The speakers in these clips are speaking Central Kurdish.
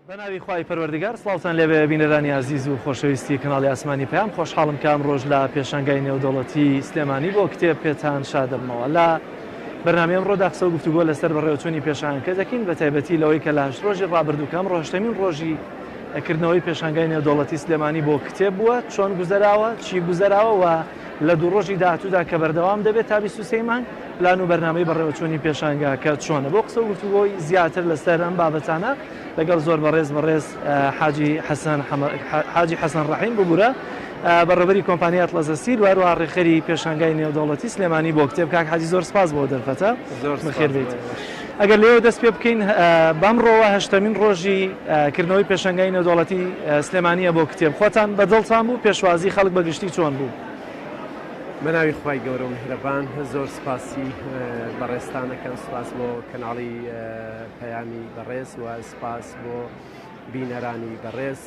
بەناوی خوای پەروەردگار سڵاوتان لێبێ بینەرانی ئازیز و خۆشەویستی کەناڵی ئاسمانی پەیام خۆشحاڵم کە ئەمڕۆژ لە پێشانگای نێودەوڵەتی سلێمانی بۆ کتێب پێتان شادەبمەوە لە بەرنامەی ئەمڕۆدا قسە و گفتوگۆ لەسەر بەڕێوەچوونی پێشانگەکە دەکەین بە تایبەتی لەوەی کە لە هەشت ڕۆژی ڕابردوو کە ئەمڕۆ هەشتەمین ڕۆژی کردنەوەی پێشانگای نێودەوڵەتی سلێمانی بۆ کتێب بووە چۆن گوزەراوە چی گوزەراوە و لە دوو ڕۆژی داهاتوودا کە بەردەوام دەبێت تا 23 مانگ پلان و بەرنامەی بەڕێوەچوونی پێشانگاکە چۆنە بۆ قسە و گفتوگۆی زیاتر لەسەر ئەم بابەتانە لەگەڵ زۆر بەڕێز بەڕێز حاجی حەسەن حاجی حەسەن ڕەحیم ببورە بەڕێوەبەری کۆمپانیای ئەتڵەس ستیل و هەروەها ڕێکخەری پێشانگای نێودەوڵەتی سلێمانی بۆ کتێب کاک حاجی زۆر سپاس بۆ دەرفەتە زۆر بەخێر بێیت ئەگەر لێوە دەست پێ بکەین بەمڕۆوە هەشتەمین ڕۆژی کردنەوەی پێشانگای نێودەوڵەتی سلێمانیە بۆ کتێب خۆتان بە دڵتان بوو پێشوازی خەڵک بە گشتی چۆن بوو؟ بە ناوی خوای گەورە و میهرەبان زۆر سپاسی بەڕێزتان ئەکەم سپاس بۆ کەناڵی پەیامی بەڕێز و سپاس بۆ بینەرانی بەڕێز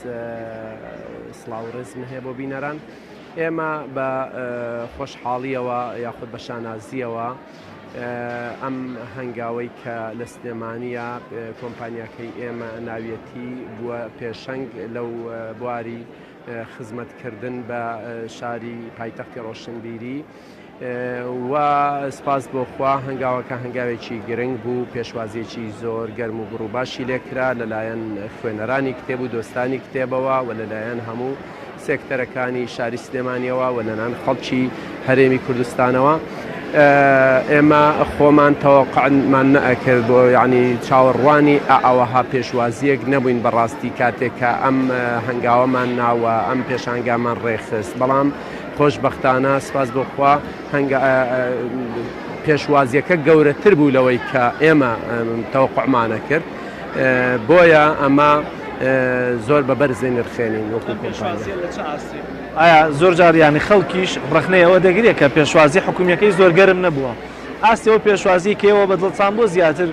سڵاو ڕێزم هەیە بۆ بینەران ئێمە بە خۆشحاڵیەوە یاخود بە شانازیەوە ئەم هەنگاوەی کە لە سلێمانیە کۆمپانیاکەی ئێمە ناویەتی بووە پێشەنگ لەو بواری خزمەتکردن بە شاری پایتەختی ڕۆشنبیری و سپاس بۆ خوا هەنگاوەکە هەنگاوێکی گرنگ بوو پێشوازیەکی زۆر گەرم و گوڕ و باشی لێکرا لەلایەن خوێنەرانی کتێب و دۆستانی کتێبەوە و لەلایەن هەموو سێکتەرەکانی شاری سلێمانیەوە و لەلایەن خەڵکی هەرێمی کوردستانەوە. ئێمە خۆمان تەوەقعمان نەئەکرد بۆ یعنی چاوەڕوانی ئەوەها پێشوازیەک نەبووین بەڕاستی کاتێک کە ئەم هەنگاوەمان ناوە ئەم پێشانگامان ڕێکخست بەڵام خۆشبەختانە سپاس بۆ خوا هەنگا پێشوازیەکە گەورەتر بوو لەوەی کە ئێمە تەوەقعمانە کرد بۆیە ئەمە زۆر بە بەرزی نرخێنین وەکو کۆمپانیا. ئایا زۆر جار یانی خەڵکیش ڕەخنەی ئەوە دەگرێت کە پێشوازی حکومییەکەی زۆر گەرم نەبووە ئاستی ئەو پێشوازی کە ئێوە بە دڵتان بووە زیاتر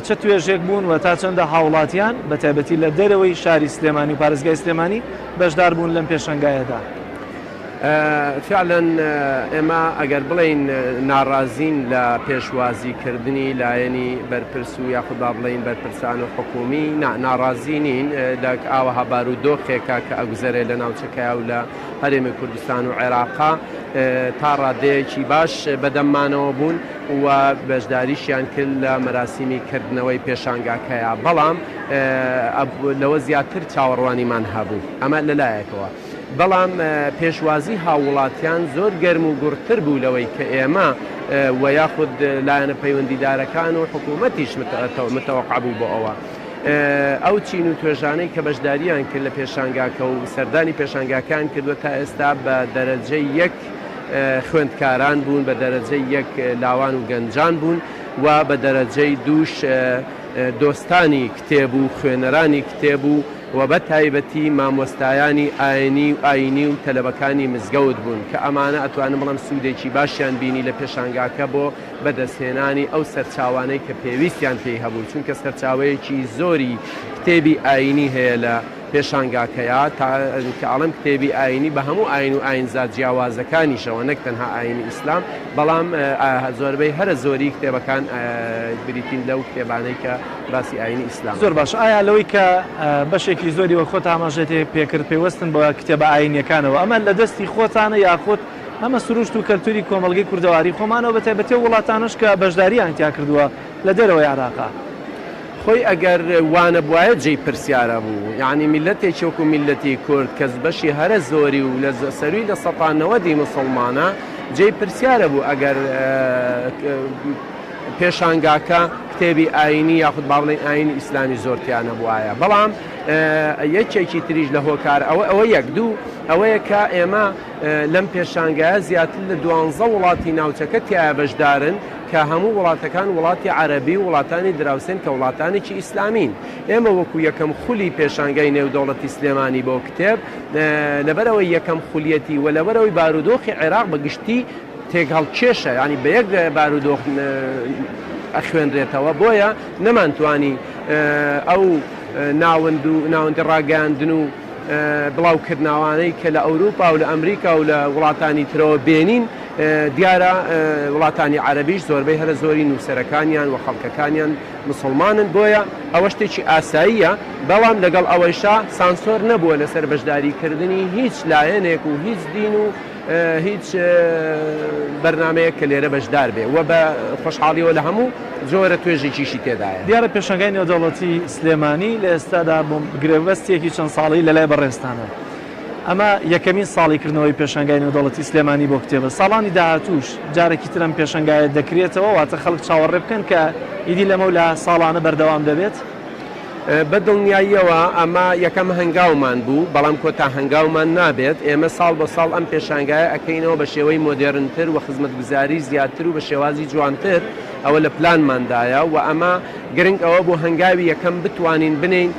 چ توێژێک بوون و تا چەندە هاوڵاتیان بە تایبەتی لە دەرەوەی شاری سلێمانی و پارێزگای سلێمانی بەشدار بوون لەم پێشەنگایەدا؟ فعلا ئێمە ئەگەر بڵێین ناڕازین لە پێشوازی کردنی لایەنی بەرپرس و یاخود با بڵێین بەرپرسان و حکومی نا ناڕازی نین لە ئاوەها بارودۆخێکە کە ئەگوزەرێ لە ناوچەکەیا و لە هەرێمی کوردستان و عێراقا تا ڕادەیەکی باش بەدەممانەوە بوون و بەشداریشیان کرد لە مەراسیمی کردنەوەی پێشانگاکەیا بەڵام لەوە زیاتر چاوەڕوانیمان هەبوو ئەمە لەلایەکەوە. بەڵام پێشوازی هاووڵاتیان زۆر گەرم و گوڕتر بوو لەوەی کە ئێمە و یاخود لایەنە پەیوەندیدارەکان و حکوومەتیش متەوەقع بوو بۆ ئەوە. ئەو چین و توێژانەی کە بەشداریان کرد لە پێشانگاکە و سەردانی پێشانگاکان کردووە تا ئێستا بە دەرەجەی یەک خوێندکاران بوون، بە دەرەجەی یەک لاوان و گەنجان بوون و بە دەرەجەی دووش دۆستانی کتێب و خوێنەرانی کتێب و و بە تایبەتی مامۆستایانی ئاینی و ئاینی و تەلەبەکانی مزگەوت بوون کە ئەمانە ئەتوانم بڵێم سوودێکی باشیان بینی لە پێشانگاکە بۆ بەدەستهێنانی ئەو سەرچاوانەی کە پێویستیان پێی هەبوو چونکە سەرچاوەیەکی زۆری کتێبی ئاینی هەیە لە پێشانگاکەیا تا کە ئەڵێم کتێبی ئاینی بە هەموو ئاین و ئاینزا جیاوازەکانیشەوە نەک تەنها ئاینی ئیسلام بەڵام زۆربەی هەرە زۆری کتێبەکان بریتین لەو کتێبانەی کە باسی ئاینی ئیسلام. زۆر باشە ئایا لەوەی کە بەشێکی زۆری وەک خۆت ئاماژەت پێکرد پەیوەستن بە کتێبە ئاینیەکانەوە ئەمە لە دەستی خۆتانە یاخود ئەمە سروشت و کەلتوری کۆمەڵگەی کوردەواری خۆمانەوە بە تایبەتی ئەو وڵاتانەش کە بەشداریان تیا کردووە لە دەرەوەی عێراقا؟ خۆی ئەگەر وانەبوایە جێی پرسیارە بوو یانی میللەتێکی وەکو میللەتی کورد کە بەشی هەرە زۆری و لە سەروی لە سەتا نەوەدی موسڵمانە جێی پرسیارە بوو ئەگەر پێشانگاکە کتێبی ئاینی یاخود با بڵێین ئاینی ئیسلامی زۆر تیا نەبوایە بەڵام یەکێکی تریش لە هۆکار ئەوە ئەوە یەک دوو ئەوەیە کە ئێمە لەم پێشانگایە زیاتر لە دوانزە وڵاتی ناوچەکە تایە بەشدارن کە هەموو وڵاتەکان وڵاتی عەرەبی و وڵاتانی دراوسێن کە وڵاتانێکی ئیسلامین ئێمە وەکو یەکەم خولی پێشانگای نێودەوڵەتی سلێمانی بۆ کتێب لەبەرەوەی یەکەم خولیەتی و لەبەرەوەی بارودۆخی عێراق بە گشتی تێکهەڵکێشە یانی بە یەک بارودۆخ ئەخوێنرێتەوە بۆیە نەمانتوانی ئەو ناوەند و ناوەندی ڕاگەیاندن و. بڵاوکردنەوانەی کە لە ئەوروپا و لە ئەمریکا و لە وڵاتانی ترەوە بێنین، دیارە وڵاتانی عەرەبیش زۆربەی هەرە زۆری نووسەرەکانیان و خەڵکەکانیان مسوڵمانن، بۆیە ئەوە شتێکی ئاساییە، بەڵام لەگەڵ ئەوەیشا سانسۆر نەبووە لەسەر بەشداریکردنی هیچ لایەنێک و هیچ دین و هیچ بەرنامەیەک کە لێرە بەشدار بێ و بە خۆشحاڵیەوە لە هەموو جۆرە توێژێکیشی تێدایە. دیارە پێشانگای نێودەوڵەتی سلێمانی لە ئێستادا بۆ گرێبەستێکی چەند ساڵەی لەلای بەڕێزتانە. ئەمە یەکەمین ساڵی کردنەوەی پێشانگای نێودەوڵەتی سلێمانی بۆ کتێبە. ساڵانی داهاتووش جارێکی تر ئەم پێشانگایە دەکرێتەوە، واتە خەڵک چاوەڕێ بکەن کە ئیدی لەمەولا ساڵانە بەردەوام دەبێت؟ بە دڵنیاییەوە ئەمە یەکەم هەنگاومان بوو، بەڵام کۆتا هەنگاومان نابێت. ئێمە ساڵ بە ساڵ ئەم پێشانگایە ئەکەینەوە بە شێوەی مۆدێرنتر و خزمەتگوزاری زیاتر و بە شێوازی جوانتر، ئەوە لە پلانماندایە و ئەمە گرنگ ئەوە بوو هەنگاوی یەکەم بتوانین بنێین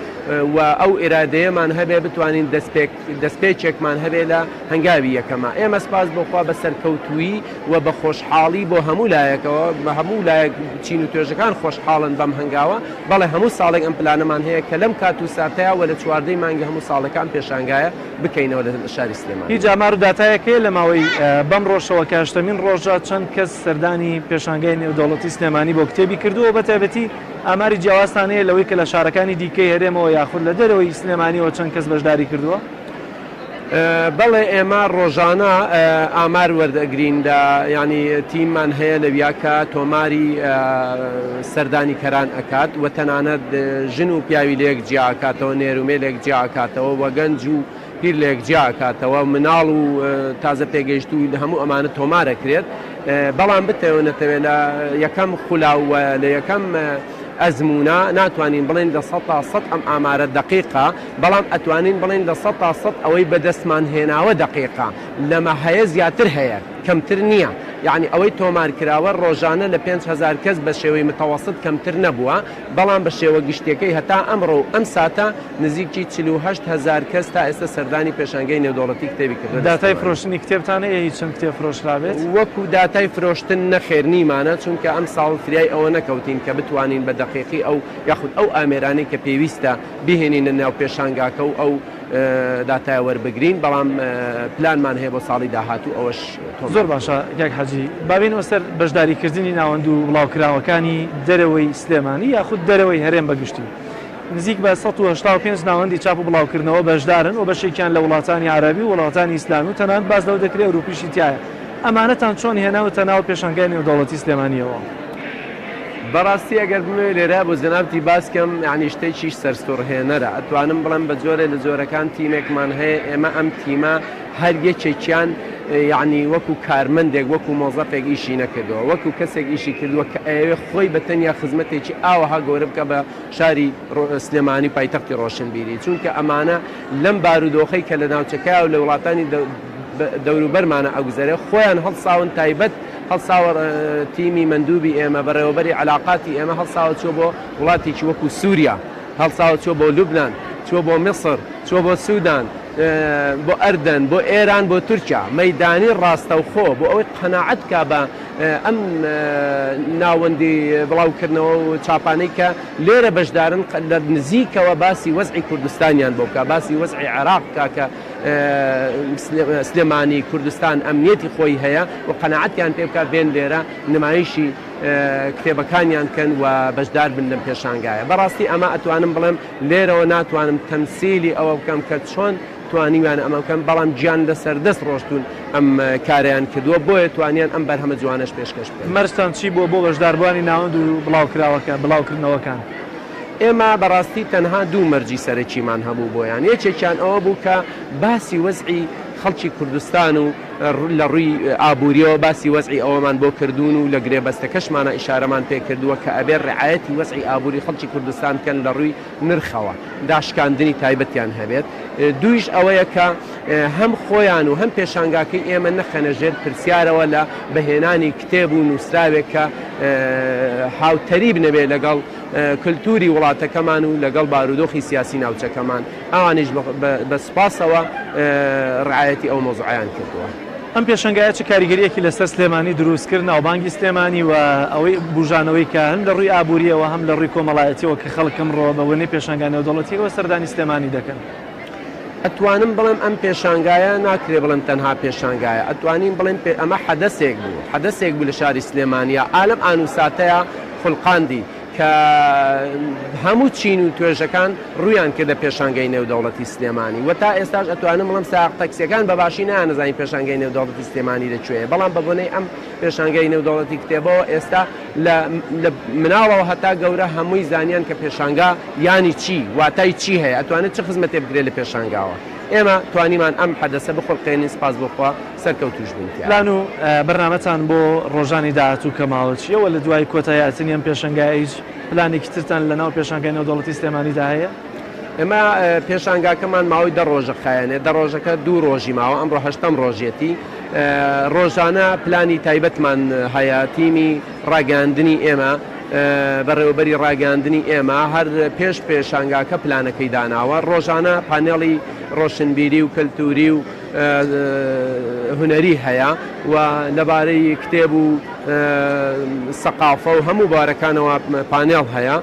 و ئەو ئیرادەیەمان هەبێ بتوانین دەستپێک دەستپێکێکمان هەبێ لە هەنگاوی یەکەما. ئێمە سپاس بۆ خوا بە سەرکەوتوویی و بە خۆشحاڵی بۆ هەموو لایەکەوە، بە هەموو لایەک چین و توێژەکان خۆشحاڵن بەم هەنگاوە. بەڵێ هەموو ساڵێک ئەم پلانەمان هەیە کە لەم کات و ساتەیا و لە چواردەی مانگی هەموو ساڵێکا ئەم پێشانگایە بکەینەوە لە شاری سلێمانی. هیچ ئامار و داتایەک هەیە لە ماوەی بەم ڕۆژەوە کە هەشتەمین ڕۆژە چەند کەس سەردانی پێشانگای نێودەوڵەتی سلێمانی بۆ کتێبی کردووە و بەتایبەتی ئاماری جیاوازتان هەیە لەوەی کە لە شارەکانی دیکەی هەرێمەوە یاخود لە دەرەوەی سلێمانیەوە چەند کەس بەشداری کردووە؟ بەڵێ ئێمە ڕۆژانە ئامار وەردەگرین لە یانی تیممان هەیە لەویا کە تۆماری سەردانیکەران ئەکات و تەنانەت ژن و پیاوی لەیەک جیا ئەکاتەوە نێر و مێ لێک جیا ئەکاتەوە و گەنج و پیر لەیەک جیا ئەکاتەوە مناڵ و تازە پێگەیشتوو لە هەموو ئەمانە تۆمار ئەکرێت بەڵام بتەوێ نەتەوێ لە یەکەم خولا و لە یەکەم ئەزموونە ناتوانین بڵێین 100% ئەم ئامارە دەقیقە بەڵام ئەتوانین بڵێین 100% ئەوەی بەدەستمان هێناوە دەقیقە، لەمە هەیە زیاتر هەیە کەمتر نییە، یەعنی ئەوەی تۆمار کراوە ڕۆژانە لە 5000 کەس بە شێوەی متەوەست کەمتر نەبووە، بەڵام بە شێوە گشتیەکەی هەتا ئەمڕۆ و ئەم ساتە نزیکی 48 هەزار کەس تا ئێستا سەردانی پێشانگەی نێودەوڵەتی کتێبی کردووە لە داتای سلێمانی. فرۆشتنی کتێبتان هەیە هیچ چەند کتێب فرۆشرابێت؟ وەکو داتای فرۆشتن نەخێر نیمانە، چونکە ئەمساڵ فریای ئەوە نەکەوتین کە بتوانین بە دەقیقی ئەو یاخود ئەو ئامێرانەی کە پێویستە بیهێنینە ناو پێشانگاکە و ئەو داتایە وەربگرین، بەڵام پلانمان هەیە بۆ ساڵی داهاتوو ئەوەش تۆمار زۆر باشە کاک حاجی، با بێینەوە سەر بەشداریکردنی ناوەند و بڵاوکراوەکانی دەرەوەی سلێمانی یاخود دەرەوەی هەرێم بە گشتی. نزیک بە 185 ناوەندی چاپ و بڵاوکردنەوە بەشدارن و بەشێکیان لە وڵاتانی عەرەبی و وڵاتانی ئیسلامی و تەنانەت باس لەوە دەکرێت ئەوروپیشی تیایە. ئەمانەتان چۆن هێناوتە ناو پێشانگای نێودەوڵەتی سلێمانییەوە؟ بەڕاستی ئەگەر بمەوێ لێرە بۆ جەنابتی باس کەم یانی شتێکیش سەرسوڕهێنەرە ئەتوانم بڵێم بە جۆرێ لە جۆرەکان تیمێکمان هەیە ئێمە ئەم تیمە هەر یەکێکیان یعنی وەکو کارمەندێک وەکو مۆزەفێک ئیشی نەکردووە وەکو کەسێک ئیشی کردووە کە ئەیەوێ خۆی بە تەنیا خزمەتێکی ئاوەها گەورە بکە بە شاری سلێمانی پایتەختی ڕۆشنبیری چونکە ئەمانە لەم بارودۆخەی کە لە ناوچەکە و لە وڵاتانی دەوروبەرمانە ئەگوزەرێ خۆیان هەڵساون تایبەت هەڵساوە تیمی مەندوبی ئێمە بەڕێوەبەری عەلاقاتی ئێمە هەڵساوە چووە بۆ وڵاتێکی وەکو سووریا هەڵساوە چووە بۆ لوبنان چووە بۆ میسر چووە بۆ سودان بۆ ئەردەن بۆ ئێران بۆ تورکیا مەیدانی ڕاستەوخۆ بۆ ئەوەی قەناعەت کا بە ئەم ناوەندی بڵاوکردنەوە و چاپانەی کە لێرە بەشدارن لە نزیکەوە باسی وەزعی کوردستانیان بۆ بکا باسی وەزعی عێراق بکا کە سلێمانی کوردستان ئەمنیەتی خۆی هەیە و قەناعەتیان پێ بکات بێن لێرە نمایشی کتێبەکانیان بکەن و بەشدار بن لەم پێشانگایە. بەڕاستی ئەمە ئەتوانم بڵێم لێرەوە ناتوانم تەمسیلی ئەوە بکەم کە چۆن توانیویانە ئەمە بکەن، بەڵام گیان لەسەر دەست ڕۆشتوون ئەم کارەیان کردووە، بۆیە توانیان ئەم بەرهەمە جوانەش پێشکەش بکەن. مەرجتان چی بووە بۆ بەشداربووانی ناوەند و بڵاوکراوەکە بڵاوکردنەوەکان؟ ئێمە بەڕاستی تەنها دوو مەرجی سەرەکیمان هەبوو بۆیان، یەکێکیان ئەوە بوو کە باسی وەزعی خەڵکی کوردستان و لە ڕووی ئابووریەوە باسی وەزعی ئەوەمان بۆ کردوون و لە گرێبەستەکەشمانا ئیشارەمان پێ کردووە کە ئەبێ ڕعایەتی وەزعی ئابووری خەڵکی کوردستان بکەن لە ڕووی نرخەوە داشکاندنی تایبەتیان هەبێت. دوویش ئەوەیە کە هەم خۆیان و هەم پێشانگاکەی ئێمە نەخەنە ژێر پرسیارەوە لە بەهێنانی کتێب و نووسراوێک کە هاوتەریب نەبێ لەگەڵ کلتوری وڵاتەکەمان و لەگەڵ بارودۆخی سیاسی ناوچەکەمان، ئەوانیش بە سوپاسەوە ڕعایەتی ئەو مەوزوعەیان کردووە. ئەم پێشەنگایە چ کاریگەرییەکی لەسەر سلێمانی دروست کرد، ناوبانگی سلێمانی و ئەوەی بوژانەوەی کە هەم لە ڕووی ئابوورییەوە هەم لە ڕووی کۆمەڵایەتییەوە کە خەڵک ئەمڕۆ بە وێنەی پێشانگا نێودەوڵەتییەکەوە سەردانی سلێمانی دەکەن؟ ئەتوانم بڵێم ئەم پێشانگایە ناکرێ بڵێم تەنها پێشانگایە، ئەتوانین بڵێین ئەمە حەدەسێک بوو، حەدەسێک بوو لە شاری سلێمانیا ئالەم ئان و ساتەیا خولقاندی کە هەموو چین و توێژەکان ڕوویان کردە پێشانگەی نێودەوڵەتی سلێمانی و تا ئێستاش ئەتوانم بڵێم سایەق تەکسیەکان بە باشی نەیانەزانی پێشانگەی نێودەوڵەتی سلێمانی لە کوێیە بەڵام بە بۆنەی ئەم پێشانگەی نێودەوڵەتی کتێبەوە ئێستا لە لە مناڵەوە هەتا گەورە هەمووی زانیان کە پێشانگا یانی چی، واتای چی هەیە، ئەتوانێت چ خزمەتێ بکرێت لە پێشانگاوە. ئێمە توانیمان ئەم حەدەسە بخوڵقێنین سپاس بۆ خوا سەرکەوتووش بووین تیایا. پلان و بەرنامەتان بۆ ڕۆژانی داهاتوو کە ماوە چییە و لە دوای کۆتاییهاتنی ئەم پێشەنگایە هیچ پلانێکی ترتان لە ناو پێشانگای نێودەوڵەتی سلێمانیدا هەیە؟ ئێمە پێشانگاکەمان ماوەی دە ڕۆژە خایەنێ، دە ڕۆژەکە دوو ڕۆژی ماوە، ئەمڕۆ هەشتەم ڕۆژیەتی. ڕۆژانە پلانی تایبەتمان هەیە، تیمی ڕاگەیاندنی ئێمە، بەڕێوەبەری ڕاگەیاندنی ئێمە هەر پێش پێشانگاکە پلانەکەی داناوە، ڕۆژانە پانێڵی ڕۆشنبیری و کەلتووری و هونەری هەیە و لەبارەی کتێب و سەقافە و هەموو بارەکانەوە پانێڵ هەیە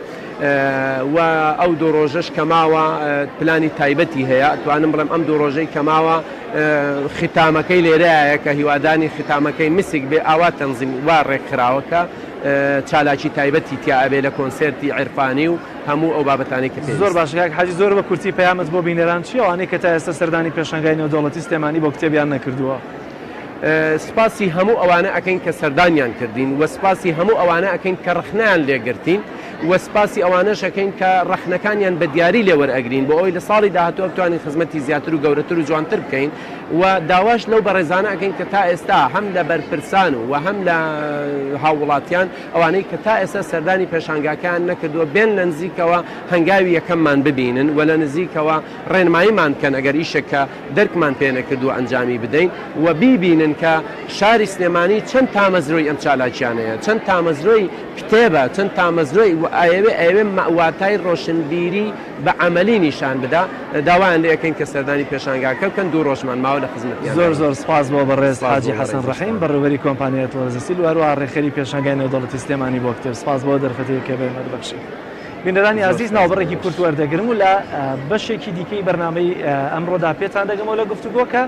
و ئەو دوو ڕۆژەش کە ماوە پلانی تایبەتی هەیە، ئەتوانم بڵێم ئەم دوو ڕۆژەی کە ماوە ختامەکەی لێرەیە کە هیوادانی ختامەکەی مسک بێ ئاوا تەنزیم وا ڕێکخراوە کە چالاکی تایبەتی تیا ئەبێ لە کۆنسێرتی عیرفانی و هەموو ئەو بابەتانەی کە پێویستە. زۆر باشە کاک حاجی زۆر بە کورتی پەیامت بۆ بینەران چیە ئەوانەی کە تا ئێستا سەردانی پێشانگای نێودەوڵەتی سلێمانی بۆ کتێبیان نەکردووە؟ سپاسی هەموو ئەوانە ئەکەین کە سەردانیان کردین و سپاسی هەموو ئەوانە ئەکەین کە ڕەخنەیان لێ گرتین و سپاسی ئەوانەش ئەکەین کە ڕەخنەکانیان بە دیاری لێ وەرئەگرین بۆ ئەوەی لە ساڵی داهاتووە بتوانین خزمەتی زیاتر و گەورەتر و جوانتر بکەین و داواش لەو بەڕێزانە ئەکەین کە تا ئێستا هەم لە بەرپرسان و هەم لە هاووڵاتیان ئەوانەی کە تا ئێستا سەردانی پێشانگاکەیان نەکردووە بێن لە نزیکەوە هەنگاوی یەکەممان ببینن و لە نزیکەوە ڕێنماییمان بکەن ئەگەر ئیشێک کە دەرکمان پێ نەکردووە ئەنجامی بدەین و بیبینن کە شاری سلێمانی چەند تامەزرۆی ئەم چالاکیانەیە چەند تامەزرۆی کتێبە چەند تامەزرۆی و ئەیەوێ ئەیەوێ واتای ڕۆشنبیری بە عەمەلی نیشان بدا، داوایان لێ ئەکەین کە سەردانی پێشانگاکە بکەن، دوو ڕۆژمان ماوە لە خزمەتیانداین. زۆر زۆر سوپاس بۆ بەڕێز سپاس حاجی بۆ حەسەن ڕەحیم بەڕێزیشتان. بەڕێوەبەری کۆمپانیای ئەتڵەس ستیل و هەروەها ڕێکخەری پێشانگای نێودەوڵەتی سلێمانی بۆ کتێب سوپاس بۆ دەرفەتێک کە بە ئێمەت بەخشی. بینەرانی زۆر ئازیز سپاس بۆ ناوبڕێکی ئێوەش. کورت وەردەگرم و لە بەشێکی دیکەی بەرنامەی ئەمڕۆدا پێتان دەگەمەوە لە گفتوگۆ کە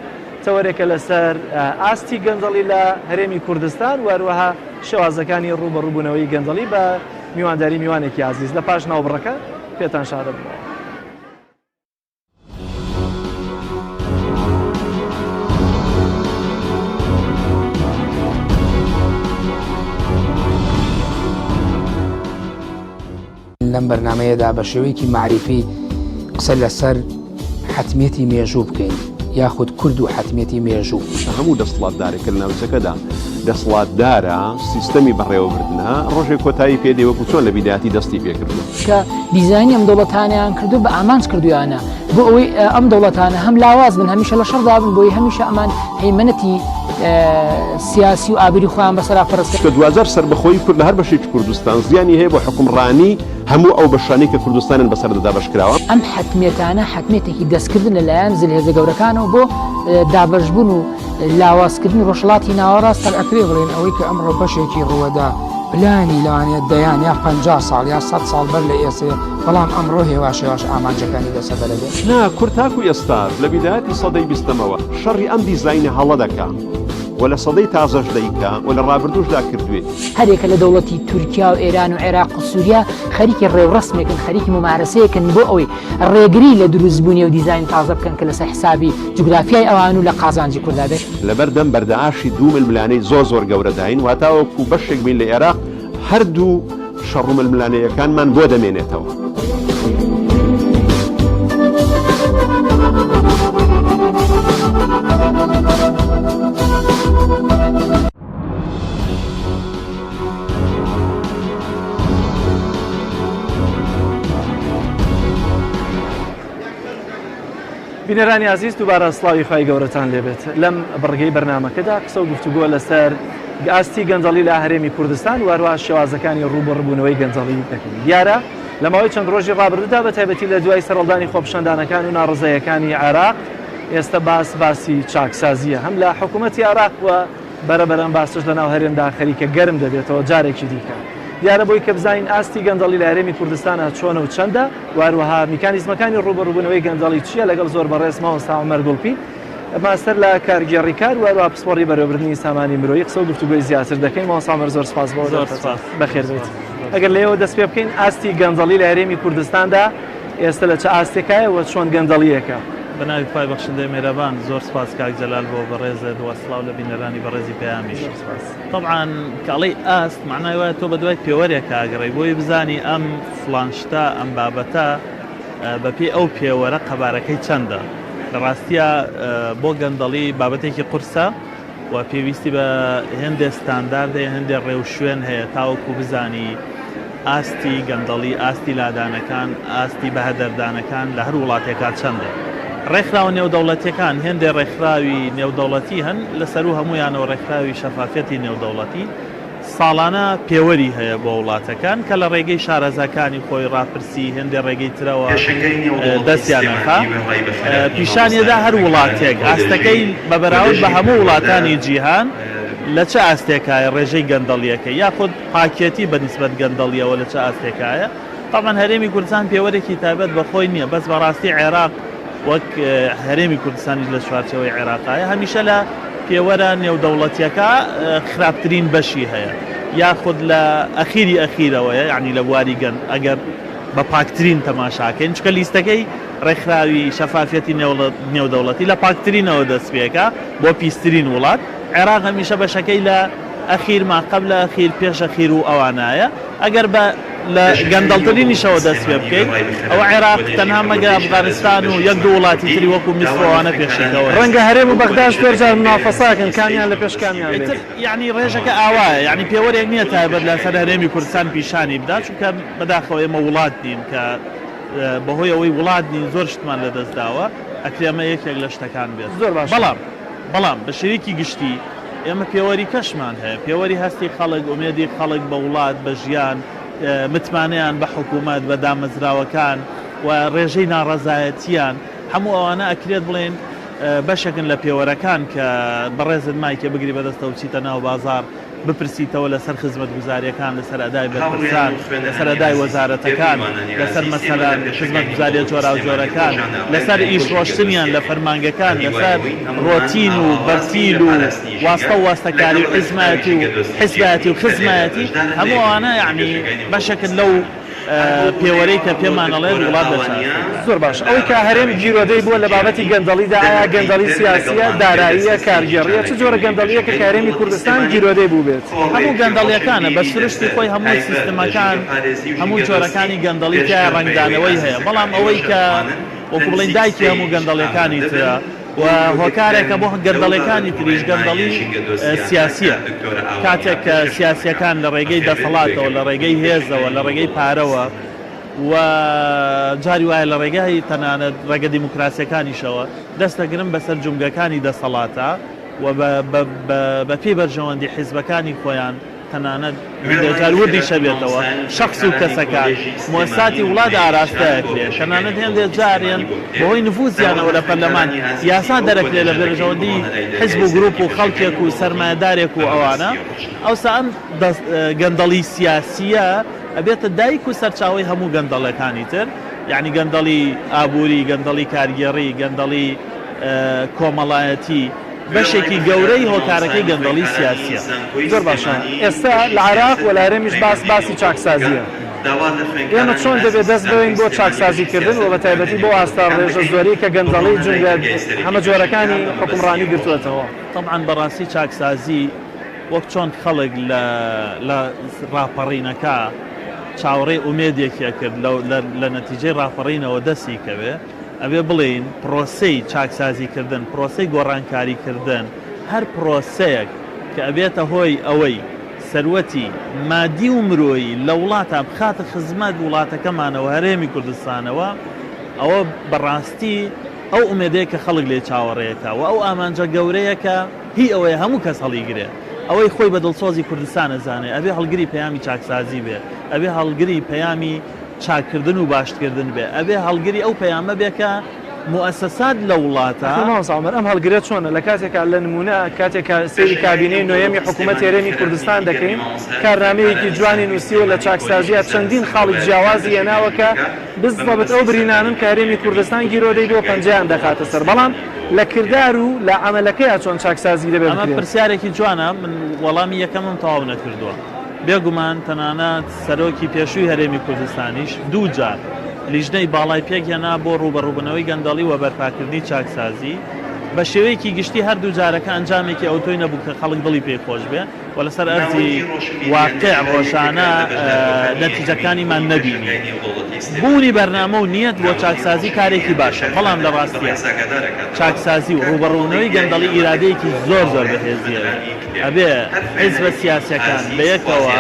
تەوەرێکە لەسەر ئاستی گەندەڵی لە هەرێمی کوردستان و هەروەها شێوازەکانی ڕووبەڕووبوونەوەی گەندەڵی بە میوانداری میوانێکی ئازیز لە پاش ناوبڕەکە پێتان شادەبمەوە. لەم بەرنامەیەدا بە شێوەیەکی مەعریفی قسە لەسەر حەتمیەتی مێژوو بکەین یاخود کورد و حەتمیەتی مێژوو. هەموو دەسڵاتدارێک کە لە ناوچەکەدا دەسڵاتدارە، سیستەمی بەڕێوەبردنە، ڕۆژێک کۆتایی پێ دێ وەکو چۆن لە بیدایەتی دەستی پێ کردووە. کە دیزاینی ئەم دەوڵەتانەیان کردو بە ئامانج کردویانە بۆ ئەوەی ئەم دەوڵەتانە هەم لاواز بن هەمیشە لە شەڕدا بن بۆی هەمیشە ئەمان هەیمەنەتی سیاسی و ئابووری خۆیان بەسەرا فەرز کە دواجار سەربەخۆیی کورد لە هەر بەشێکی کوردستان زیانی هەیە بۆ حوکمڕانی هەموو ئەو بەشانەی کە کوردستانیان بەسەردا دابەشکراوە. ئەم حەتمیەتانە حەتمیەتێکی دەستکردن لە لایەن زلهێزە گەورەکانەوە بۆ دابەشبوون و لاوازکردنی ڕۆژهەڵاتی ناوەڕاست. ئەکرێ بڵێین ئەوەی کە ئەمڕۆ بەشێکی ڕووەدا پلانی لەوانەیە دەیان یا 50 ساڵ یا 100 ساڵ بەر لە ئێسێ بەڵام ئەمڕۆ هێواش هێواش ئامانجەکانی دەسەبەرە بێت. نا کورد تاکو ئێستاش لە بیدایەتی سەدەی بیستەمەوە شەڕی ئەم دیزاینە هەڵە دەکا و لە سەدەی تازەش دەیکا و لە ڕابردووشدا کردوێتی. هەریەکە لە دەوڵەتی تورکیا و ئێران و عێراق و سووریا خەریکی ڕێوڕەسمێکن، خەریکی مومارەسەیەکن بۆ ئەوەی ڕێگری لە دروستبوونی ئەو دیزاین تازە بکەن کە لەسەر حسابی جوگرافیای ئەوان و لە قازانجی کوردا بێت. لەبەردەم بەردەئاشی دوو ململانێی زۆر زۆر گەورەداین، واتا وەکو بەشێک بین لە ئێراق، هەردوو شەڕ و ململانێیەکانمان بۆ دەمێنێتەوە. بینەرانی ئازیز دووبارە سڵاوی خوای گەورەتان لێبێت لەم بڕگەی بەرنامەکەدا قسە و گفتوگۆ لەسەر ئاستی گەندەڵی لە هەرێمی کوردستان و هەروەها شێوازەکانی ڕووبەڕووبوونەوەی گەندەڵی دەکەین دیارە لە ماوەی چەند ڕۆژی ڕابردوودا بە تایبەتی لە دوای سەرهەڵدانی خۆپیشاندانەکان و ناڕەزاییەکانی عێراق ئێستا باس باسی چاکسازییە هەم لە حکوومەتی عێراق و بەرە بەرە ئەم باسەش لەناو هەرێمدا خەریکە گەرم دەبێتەوە جارێکی دیکە. دیارە بۆی کە بزانین ئاستی گەندەڵی لە هەرێمی کوردستانا چۆنە و چەندە و هەروەها میکانیزمەکانی ڕووبەڕووبوونەوەی گەندەڵی چییە لەگەڵ زۆر بەڕێز مامۆستا عومەر گوڵپی ماستەر لە کارگێڕی کار و هەروەها پسپۆڕی بەرێوەبردنی سامانی مرۆیی قسە و گفتوگۆی زیاتر دەکەین. مامۆستا عومەر زۆر سپاس بۆ زۆر سپاس. بەخێر بێیت. ئەگەر لێیەوە دەست پێ بکەین ئاستی گەندەڵی لە هەرێمی کوردستاندا ئێستا لە چ ئاستێکایە و چۆن گەندەڵییەکە؟ بە ناوی خوای بەخشندەی مێرەبان. زۆر سپاس کاک جەلال بۆ بەڕێزت و سڵاو لە بینەرانی بەڕێزی پەیامیش. تەبعەن کە ئەڵێی ئاست مەعنای وایە تۆ بەدوای پێوەرێکا ئەگەڕێی بۆی بزانی ئەم فڵان شتە ئەم بابەتە بەپێی ئەو پێوەرە قەبارەکەی چەندە. لە ڕاستیا بۆ گەندەڵی بابەتێکی قورسە و پێویستی بە هێندێ ستاندارد هەیە هێندێ ڕێوشوێن هەیە تاوەکو بزانی ئاستی گەندەڵی، ئاستی لادانەکان، ئاستی بەهەدەردانەکان لە هەر وڵاتێکا چەندە. ڕێکخراوە نێودەوڵەتیەکان، هێندێ ڕێکخراوی نێودەوڵەتی هەن، لە سەروو هەموویانەوە ڕێکخراوی شەفافیەتی نێودەوڵەتی، ساڵانە پێوەری هەیە بۆ وڵاتەکان کە لە ڕێگەی شارەزاکانی خۆی ڕاپرسی هێندێ ڕێگەی ترەوە دەستیان ئەخا پیشانیەدا هەر وڵاتێک ئاستەکەی بە بەراورد بە هەموو وڵاتانی جیهان لە چ ئاستێکایە ڕێژەی گەندەڵیەکەی یاخود پاکێتی بە نیسبەت گەندەڵیەوە لە چ ئاستێکایە؟ تەبعەن هەرێمی کوردستان پێوەرێکی تایبەت بە خۆی نییە، بەس بەڕاستی عێراق وەک هەرێمی کوردستانیش لە چوارچێوەی عێراقایە هەمیشە لە پێوەرە نێودەوڵەتیەکە خراپترین بەشی هەیە یاخود لە ئەخیری ئەخیرەوەیە یعنی لە بواری گەند ئەگەر بە پاکترین تەماشاکەین چونکە لیستەکەی ڕێکخراوی شەفافیەتی نێودەوڵەتی لە پاکترینەوە دەست پێکا بۆ پیسترین وڵات عێراق هەمیشە بەشەکەی لە ئەخیر ما قبل ئەخیر پێش ئەخیر و ئەوانایە ئەگەر بە لە گەندەڵترینیشەوە دەست پێ بکەین ئەوە عێراق تەنها مەگە ئەفغانستان و یەک دوو وڵاتی تری وەکو میسر و ئەوانە پێشی کەون. ڕەنگە هەرێم و بەغداش زۆر جار منافەساکەن کامیان لە پێش کامیان بێت. ئیتر یەعنی ڕێژەکە ئاوایە یەعنی پێوەرێک نییە تایبەت لەسەر هەرێمی کوردستان پیشانی بدا چونکە بەداخەوە ئێمە وڵات نین کە بەهۆی ئەوەی وڵات نین زۆر شتمان لەدەست داوە ئەکرێ ئەمە یەکێک لە شتەکان بێت زۆر باشە. بەڵام بەڵام بە شێوەیەکی گشتی ئێمە پێوەری کەشمان هەیە، پێوەری هەستی خەڵک، ئومێدی خەڵک بە وڵات، بە ژیان، متمانەیان بە حکوومەت، بە دامەزراوەکان و ڕێژەی ناڕەزایەتییان، هەموو ئەوانە ئەکرێت بڵێین بەشێکن لە پێوەرەکان کە بەڕێزت مایکێ بگری بەدەستەوە بچیتە ناو بازاڕ، بپرسیتەوە لەسەر خزمەتگوزارییەکان، لەسەر ئەدای بەرپرسان، لەسەر ئەدای وەزارەتەکان، لەسەر مەسەلەن خزمەتگوزارییە جۆراوجۆرەکان، لەسەر ئیش ڕۆشتنیان لە فەرمانگەکان، لەسەر ڕۆتین و بەرتیل و واستە و واستەکاری و حیزمایەتی و حیزبایەتی و خزمایەتی، هەموو ئەوانە یەعنی بەشێکن لەو پێوەرەی کە پێمان ئەڵێت وڵات لە چ ئاستێکدایە. زۆر باشە ئەوەی کە هەرێم گیرۆدەی بووە لە بابەتی گەندەڵیدا ئایا گەندەڵی سیاسییە، داراییە، کارگێڕییە، چ جۆرە گەندەڵییەکە کە هەرێمی کوردستان گیرۆدەی بووبێت؟ هەموو گەندەڵییەکانە، بە سروشتی خۆی هەموو سیستمەکان، هەموو جۆرەکانی گەندەڵی تیایا ڕەنگدانەوەی هەیە، بەڵام ئەوەی کە وەکو بڵێین دایکی هەموو گەندەڵییەکانی ترە، و هۆکارێکە بۆ گەندەڵیەکانی تریش، گەندەڵی سیاسیە، کاتێک کە سیاسیەکان لە ڕێگەی دەسەڵاتەوە، لە ڕێگەی هێزەوە، لە ڕێگەی پارەوە و جاری وایە لە ڕێگای تەنانەت ڕێگە دیموکراسیەکانیشەوە دەست دەگرن بەسەر جومگەکانی دەسەڵاتا و بە پێی بەرژەوەندی حیزبەکانی خۆیان تەنانەت هەندێک جار وردیش ئەبێتەوە، شەخس و کەسەکان، موئەسساتی وڵات ئاراستە ئەکرێ، تەنانەت هێندێ جار یان بەهۆی نفوزیانەوە لە پەرلەمان یاسا دەرەکرێ لە بەرژەوەندی حزب و گروپ و خەڵکێک و سەرمایەدارێک و ئەوانە، ئەوسا ئەم گەندەڵی سیاسییە ئەبێتە دایک و سەرچاوەی هەموو گەندەڵەکانی تر، یەعنی گەندەڵی ئابووری، گەندەڵی کارگێڕی، گەندەڵی کۆمەڵایەتی. بەشێکی گەورەی هۆکارەکەی گەندەڵی سیاسیە. زۆر باشە ئێستا لە عێراق و لە هەرێمیش باس باسی چاکسازیە ئێمە چۆن دەبێت دەست بەین بۆ چاکسازی کردن و بەتایبەتی بۆ ئاستە ڕێژە زۆری کە گەندەڵی جونگە هەمە جۆرەکانی حوکمڕانی گرتووەتەوە؟ تەبعەن بەڕاستی چاکسازی وەک چۆن خەڵک لە لە ڕاپەڕینەکە چاوەڕێی ئومێدێکی ئەکرد لە نەتیجەی ڕاپەڕینەوە دەستی کەوێ، ئەبێ بڵێین پرۆسەی چاکسازی کردن، پرۆسەی گۆڕانکاری کردن، هەر پرۆسەیەک کە ئەبێتە هۆی ئەوەی سەروەتی مادی و مرۆیی لە وڵاتا بخاتە خزمەت وڵاتەکەمانەوە هەرێمی کوردستانەوە، ئەوە بە ڕاستی ئەو ئومێدەیە کە خەڵک لێی چاوەڕێیەکا و ئەو ئامانجە گەورەیە کە هی ئەوەیە هەموو کەس هەڵیگرێ. ئەوەی خۆی بە دڵسۆزی کوردستان ئەزانێ ئەبێ هەڵگری پەیامی چاکسازی بێ، ئەبێ هەڵگری پەیامی چاککردن و باشتکردن بێ، ئەبێ هەڵگری ئەو پەیامە بێ کە موئەسەسات لە وڵاتە. ئاخر مامۆستا عومەر ئەم هەڵگرە چۆنە لە کاتێکا لە نموونە کاتێک کە سەیری کابینەی نۆیەمی حکوومەتی هەرێمی کوردستان دەکەین کارنامەیەکی جوانی نووسیوە لە چاکسازییا چەندین خاڵی جیاوازی هێناوە کە بززەبت ئەو برینانەن کە هەرێمی کوردستان گیرۆدەی بووە پەنجەیان دەخاتە سەر بەڵام لە کردار و لە عەمەلەکەیا چۆن چاکسازی دەبێ ئەمە بکرێت؟ پرسیارێکی جوانە من وەڵامی یەکەمم تەواو نەکردووە. بێگومان تەنانەت سەرۆکی پێشووی هەرێمی کوردستانیش دووجار لیژنەی باڵای پێکهێنا بۆ ڕووبەڕووبوونەوەی گەندەڵی و بەرپاکردنی چاکسازی، بە شێوەیەکی گشتی هەردوو جارەکە ئەنجامێکی ئەوتۆی نەبوو کە خەڵک دڵی پێی خۆش بێ و لەسەر ئەرزی واقع ڕۆژانە نەتیجەکانیمان نەبینی. بوونی بەرنامە و نیەت بۆ چاکسازی کارێکی باشە، بەڵام لە ڕاستیا چاکسازی و ڕووبەڕووبوونەوەی گەندەڵی ئیرادەیەکی زۆر زۆر بەهێزی ئەوێ. ئەبێ حیزبە سیاسیەکان بەیەکەوە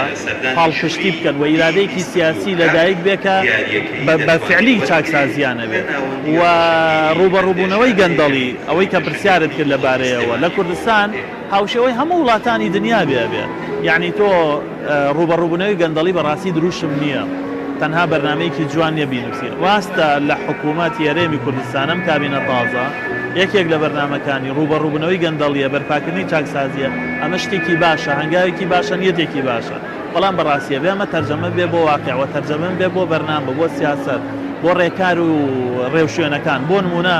پاڵپشتی بکەن و ئیرادەیەکی سیاسی لەدایک بێ کە بە فعلی چاکسازیانە بێ و ڕووبەڕووبوونەوەی گەندەڵی ئەوەی کە پرسیارت کرد لەبارەیەوە لە کوردستان هاوشێوەی هەموو وڵاتانی دنیا بێ ئەبێ یەعنی تۆ ڕووبەڕووبوونەوەی گەندەڵی بەڕاستی دروشم نییە تەنها بەرنامەیەکی جوان نییە بینوسی ڕاستە لە حکوومەتی هەرێمی کوردستان ئەم کابینە تازە یەکێک لە بەرنامەکانی ڕووبەڕووبوونەوەی گەندەڵییە، بەرپاکردنی چاکسازییە، ئەمە شتێکی باشە، هەنگاوێکی باشە، نیەتێکی باشە، بەڵام بەڕاستی ئەبێ ئەمە تەرجەمە ببێ بۆ واقیع و تەرجەمە ببێ بۆ بەرنامە، بۆ سیاسەت، بۆ ڕێکار و ڕێوشوێنەکان. بۆ نموونە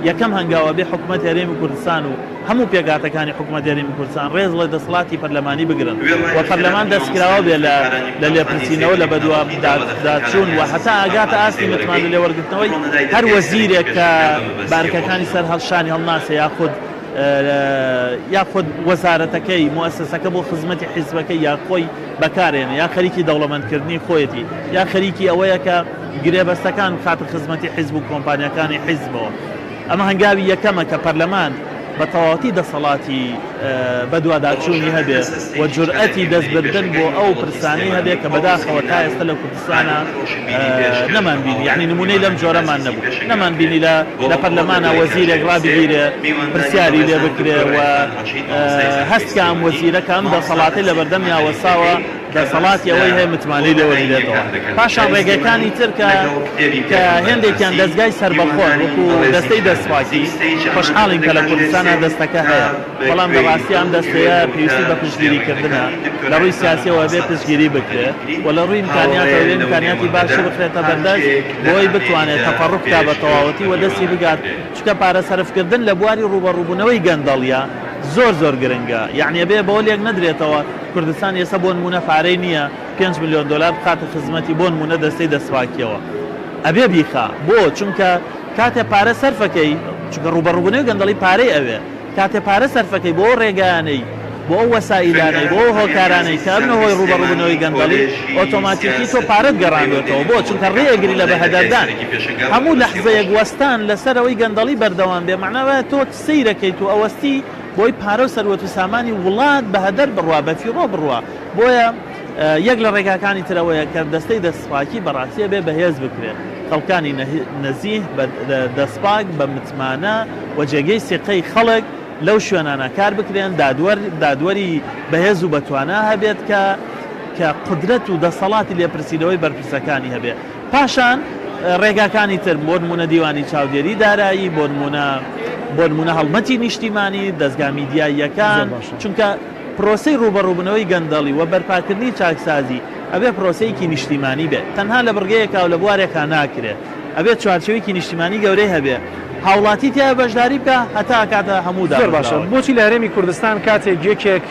یەکەم هەنگاو ئەبێ حکومەتی هەرێمی کوردستان و هەموو پێکهاتەکانی حکومەتی هەرێمی کوردستان ڕێز ڵە دەسەڵاتی پەرلەمانی بگرن و پەرلەمان دەستکراوە بێ لە لە لێپرسینەوە لە بەدواداچوون و هەتا ئەگاتە ئاستی متمانە لێوەرگرتنەوەی هەر وەزیرێک کە بە ئەرکەکانی سەر شانی هەڵناسێ یاخود یاخود وەزارەتەکەی موئەسەسەکە بۆ خزمەتی حیزبەکەی یا خۆی بەکارێنێ یا خەریکی دەوڵەمەندکردنی خۆیەتی یا خەریکی ئەوەیە کە گرێبەستەکان بخاتە خزمەتی حیزب و کۆمپانیاکانی حیزبەوە. ئەمە هەنگاوی یەکەمە کە پەرلەمان بە تەواوەتی دەسەڵاتی بەدواداچوونی هەبێ و جورئەتی دەستبردن بۆ ئەو پرسانەی هەبێ کە بەداخەوە تا ئێستا لە کوردستانا نەمانبینی، یەعنی نموونەی لەم جۆرەمان نەبوو، نەمانبینی لە لە پەرلەمانا وەزیرێک ڕابگیرێ پرسیاری لێ بکرێ و هەست کە ئەم وەزیرە کە ئەم دەسەڵاتەی لەبەردەمیا وەستاوە دەسەڵاتی ئەوەی هەیە متمانەی لێ وەرگرێتەوە. پاشان ڕێگەکانی تر کە کە هێندێکیان دەزگای سەربەخۆن وەکو دەستەی دەستپاکی، خۆشحاڵین کە لە کوردستانا دەستەکە هەیە، بەڵام لە ڕاستیا ئەم دەستەیە پێویستی بە پشتگیری کردنە، لە ڕووی سیاسیەوە ئەبێ پشتگیری بکرێ و لە ڕووی ئیمکانیاتەوە ئەبێ ئیمکانیاتی باشی بخرێتە بەردەست بۆی بتوانێ تەفەڕوق بکا بە تەواوەتی و دەستی بگات، چونکە پارە سەرفکردن لە بواری ڕووبەڕووبوونەوەی گەندەڵیە زۆر زۆر گرنگە، یەعنی ئەبێ بەوە لێک نەدرێتەوە کوردستان ئێستا بۆ نموونە پارەی نییە پێنج ملیۆن دۆلار بخاتە خزمەتی بۆ نموونە دەستەی دەستپاکیەوە ئەبێ بیخا بۆ؟ چونکە کاتێ پارە سەرفەکەی چونکە ڕووبەڕووبوونەوەی گەندەڵی پارەی ئەوێ کاتێ پارە سەرفەکەی بۆ ئەو ڕێگایانەی بۆ ئەو وەسائیلانەی بۆ ئەو هۆکارانەی کە ئەبنە هۆی ڕووبەڕووبوونەوەی گەندەڵی ئۆتۆماتیکی تۆ پارەت گەڕاندۆتەوە بۆ؟ چونکە ڕێ ئەگری لە بەهەدەردان هەموو لەحزەیەک وەستان لەسەر ئەوەی گەندەڵی بەردەوام بێ مەعنا وایە تۆ سەیرەکەیت و ئەوەستی بۆی پارە و سەروەت و سامانی وڵات بە هەدەر بڕوا، بە فیڕۆ بڕوا. بۆیە یەک لە ڕێگاکانی تر ئەوەیە کە دەستەی دەستپاکی بە ڕاستی ئەبێ بەهێز بکرێ. خەڵکانی نەزیه، بە دەستپاک، بە متمانە و جێگەی سیقەی خەڵک لەو شوێنانە کار بکرێن، دادوەر، دادوەری بەهێز و بەتوانا هەبێت کە کە قودرەت و دەسەڵاتی لێپرسینەوەی بەرپرسەکانی هەبێ. پاشان ڕێگاکانی تر، بۆ نموونە دیوانی چاودێری دارایی، بۆ نموونە بۆ نموونە هەڵمەتی نیشتیمانی، دەزگا میدیاییەکان، زۆر باشە. چونکە پرۆسەی ڕووبەڕووبوونەوەی گەندەڵی و بەرپاکردنی چاکسازی ئەبێ پرۆسەیەکی نیشتیمانی بێت، تەنها لە بڕگەیەکا و لە بوارێکا ناکرێ، ئەبێ چوارچێوەیەکی نیشتیمانی گەورەی هەبێ، هاوڵاتی تیایا بەشداری بکا هەتا ئەکاتە هەموو زۆر باشە دامەزراوەکان. بۆچی لە هەرێمی کوردستان کاتێک یەکێک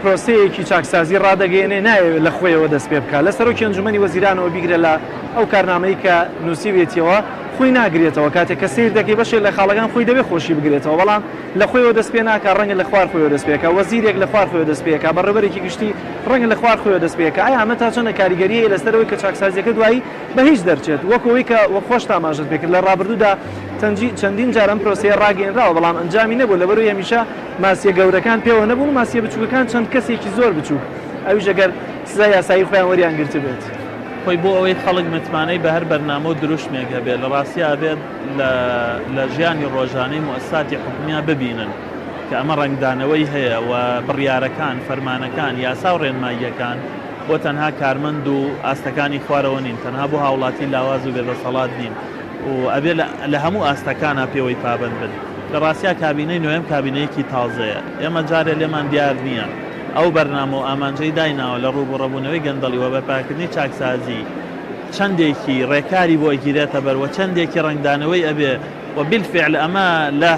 پرۆسەیەکی چاکسازی ڕادەگەیەنێ نایەوێت لە خۆیەوە دەست پێ بکات لە سەرۆکی ئەنجومەنی وەزیرانەوە بیگرە لە ئەو کارنامەی کە نووسیوێتیەوە خۆی ناگرێتەوە کاتێک کە سەیر دەکەی بەشێک لە خاڵەکان خۆی دەبێ خۆشی بگرێتەوە بەڵام لە خۆیەوە دەست پێ ناکا ڕەنگە لە خوار خۆیەوە دەست پێ بکا وەزیرێک لە خوار خۆیەوە دەست پێ بکا بەڕێوەبەرێکی گشتی ڕەنگە لە خوار خۆیەوە دەست پێ بکا ئایا ئەمە تا چەندە کاریگەری هەیە لەسەر ئەوەی کە چاکسازیەکە دوایی بە هیچ دەرچێت، وەک ئەوەی کە وەک خۆشت ئاماژەت پێکرد لە ڕابردوودا چەندی چەندین جار ئەم پرۆسەیە ڕاگەیەنراوە بەڵام ئەنجامی نەبووە لەبەرئەوەی هەمیشە ماسیە گەورەکان پێوە نەبوون و ماسیە بچووکەکان چەند کەسێکی زۆر بچووک ئەویش ئەگەر سزای یاسایی خۆیان وەریان گرتبێت. خۆی بۆ ئەوەی خەڵک متمانەی بە هەر بەرنامە و دروشمێک هەبێت لە ڕاستیا ئەبێت لە لە ژیانی ڕۆژانەی موئەسساتی حکومیا ببینن کە ئەمە ڕەنگدانەوەی هەیە و بڕیارەکان، فەرمانەکان، یاسا و ڕێنماییەکان بۆ تەنها کارمەند و ئاستەکانی خوارەوە نین، تەنها بۆ هاوڵاتی لاواز و بێدەسەڵات نین. و ئەبێ لە هەموو ئاستەکانا پێوەی پابەند بن. لە ڕاستیا کابینەی نۆیەم کابینەیەکی تازەیە. ئێمە جارێ لێمان دیار نییە ئەو بەرنامە و ئامانجەی دایناوە لە ڕووبوڕەبوونەوەی گەندەڵی و بەرپاکردنی چاکسازی چەندێکی ڕێکاری بۆ ئەگیرێتە بەر و چەندێکی ڕەنگدانەوەی ئەبێ و بیلفیعل ئەمە لە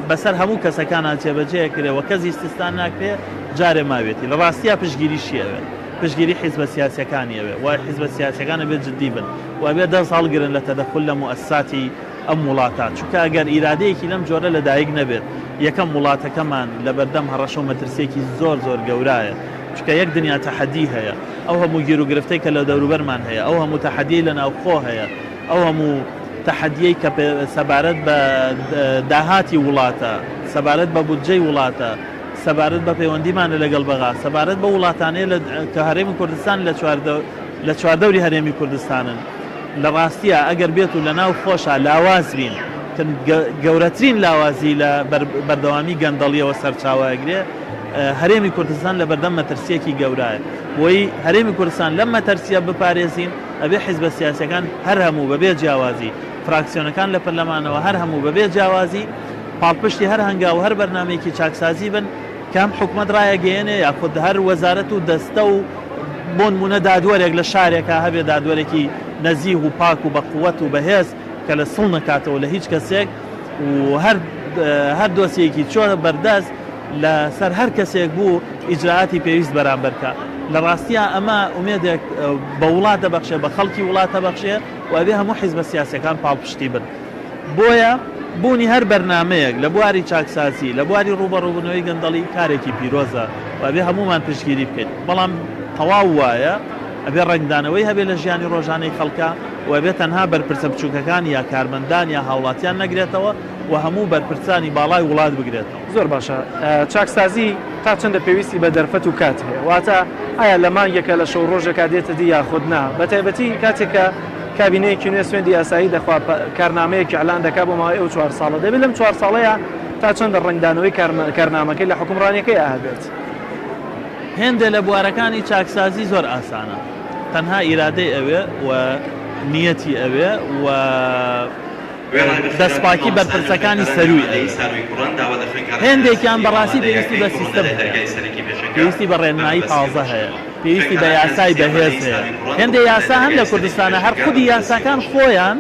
بەسەر هەموو کەسەکانا جێبەجێ ئەکرێ و کەس ئیستیسنا ناکرێ جارێ ماوێتی. لە ڕاستیا پشتگیریشی ئەوێ. پشتگیری حیزبە سیاسیەکانی ئەوێ و حیزبە سیاسیەکان ئەبێ جدی بن و ئەبێ دەست هەڵگرن لە تەدەخول لە موئەسساتی ئەم وڵاتە چونکە ئەگەر ئیرادەیەکی لەم جۆرە لە دایک نەبێت یەکەم وڵاتەکەمان لە بەردەم هەڕەشە و مەترسیەکی زۆر زۆر گەورایە چونکە یەک دنیا تەحەدی هەیە ئەو هەموو گیروگرفتەی کە لە دەوروبەرمان هەیە ئەو هەموو تەحەدیەی لە ناوخۆ هەیە ئەو هەموو تەحەدیەی کە سەبارەت بە داهاتی وڵاتە سەبارەت بە بودجەی وڵاتە سەبارەت بە پەیوەندیمانە لەگەڵ بەغا، سەبارەت بەو وڵاتانەیە لە کە هەرێمی کوردستان لە لە چواردەوری هەرێمی کوردستانن. لە ڕاستیا ئەگەر بێت و لە ناو خۆشا لاواز بین کە گەورەترین لاوازی لە بەردەوامی گەندەڵیەوە سەرچاوە ئەگرێ، هەرێمی کوردستان لە بەردەم مەترسیەکی گەورایە. بۆی هەرێمی کوردستان لەم مەتەرسیە بپارێزین ئەبێ حیزبە سیاسیەکان هەر هەموو بە بێ جیاوازی، فراکسیۆنەکان لە پەرلەمانەوە هەر هەموو بە بێ جیاوازی، پاڵپشتی هەر هەنگاو و هەر بەرنامەیەکی چاکسازی بن کە هەم حکومەت ڕایەگەیەنێ یاخود هەر وەزارەت و دەستە و بۆنمونە دادوەرێک لە شارێکا هەبێ دادوەرێکی نەزیه و پاک و بەقوەت و بەهێز کە لە سڵ نەکاتەوە لە هیچ کەسێک و هەر هەر دۆسیەکی چۆ بەردەست لە سەر هەر کەسێک بوو ئیجرائاتی پێویست بەرامبەر کا. لە ڕاستیا ئەمە ئومێدێک بە وڵات دەبەخشێ بە خەڵکی وڵات دەبەخشێ و ئەبێ هەموو حیزبە سیاسیەکان پاڵپشتی بن. بۆیە بوونی هەر بەرنامەیەک لە بواری چاکسازی، لە بواری ڕووبەڕووبوونەوەی گەندەڵی کارێکی پیرۆزە و ئەبێ هەموومان پشتگیری بکەین. بەڵام تەواو وایە ئەبێ ڕەنگدانەوەی هەبێ لە ژیانی ڕۆژانەی خەڵکا و ئەبێ تەنها بەرپرسە بچووکەکان یا کارمەندان یا هاوڵاتیان نەگرێتەوە و هەموو بەرپرسانی باڵای وڵات بگرێتەوە. زۆر باشە چاکسازی تا چەندە پێویستی بە دەرفەت و کات هەیە؟ واتە ئایا لە مانگێکا لە شەو ڕۆژێکا دێتە دی یاخود نا؟ بەتایبەتی کاتێک کە کابینەیەکی نوێ سوێندی یاسایی دەخوا، کارنامەیەک ئیعلان دەکا بۆ ماوەی ئەو چوار ساڵە، دەبێت لەم چوار ساڵەیا تا چەندە ڕەنگدانەوەی کارنامەکەی لە حوکمڕانیەکەیا هەبێت؟ هێندێ لە بوارەکانی چاکسازی زۆر ئاسانە، تەنها ئیرادەی ئەوێ و نیەتی ئەوێ و دەستپاکی بەرپرسەکانی سەرووی ئەوێ. هێندێکیان بەڕاستی پێویستی بە سیستم هەیە، پێویستی بە ڕێنمایی تازە هەیە. پێویستی بە یاسای بەهێز هەیە. هێندێ یاسا هەن لە کوردستانا هەر خودی یاساکان خۆیان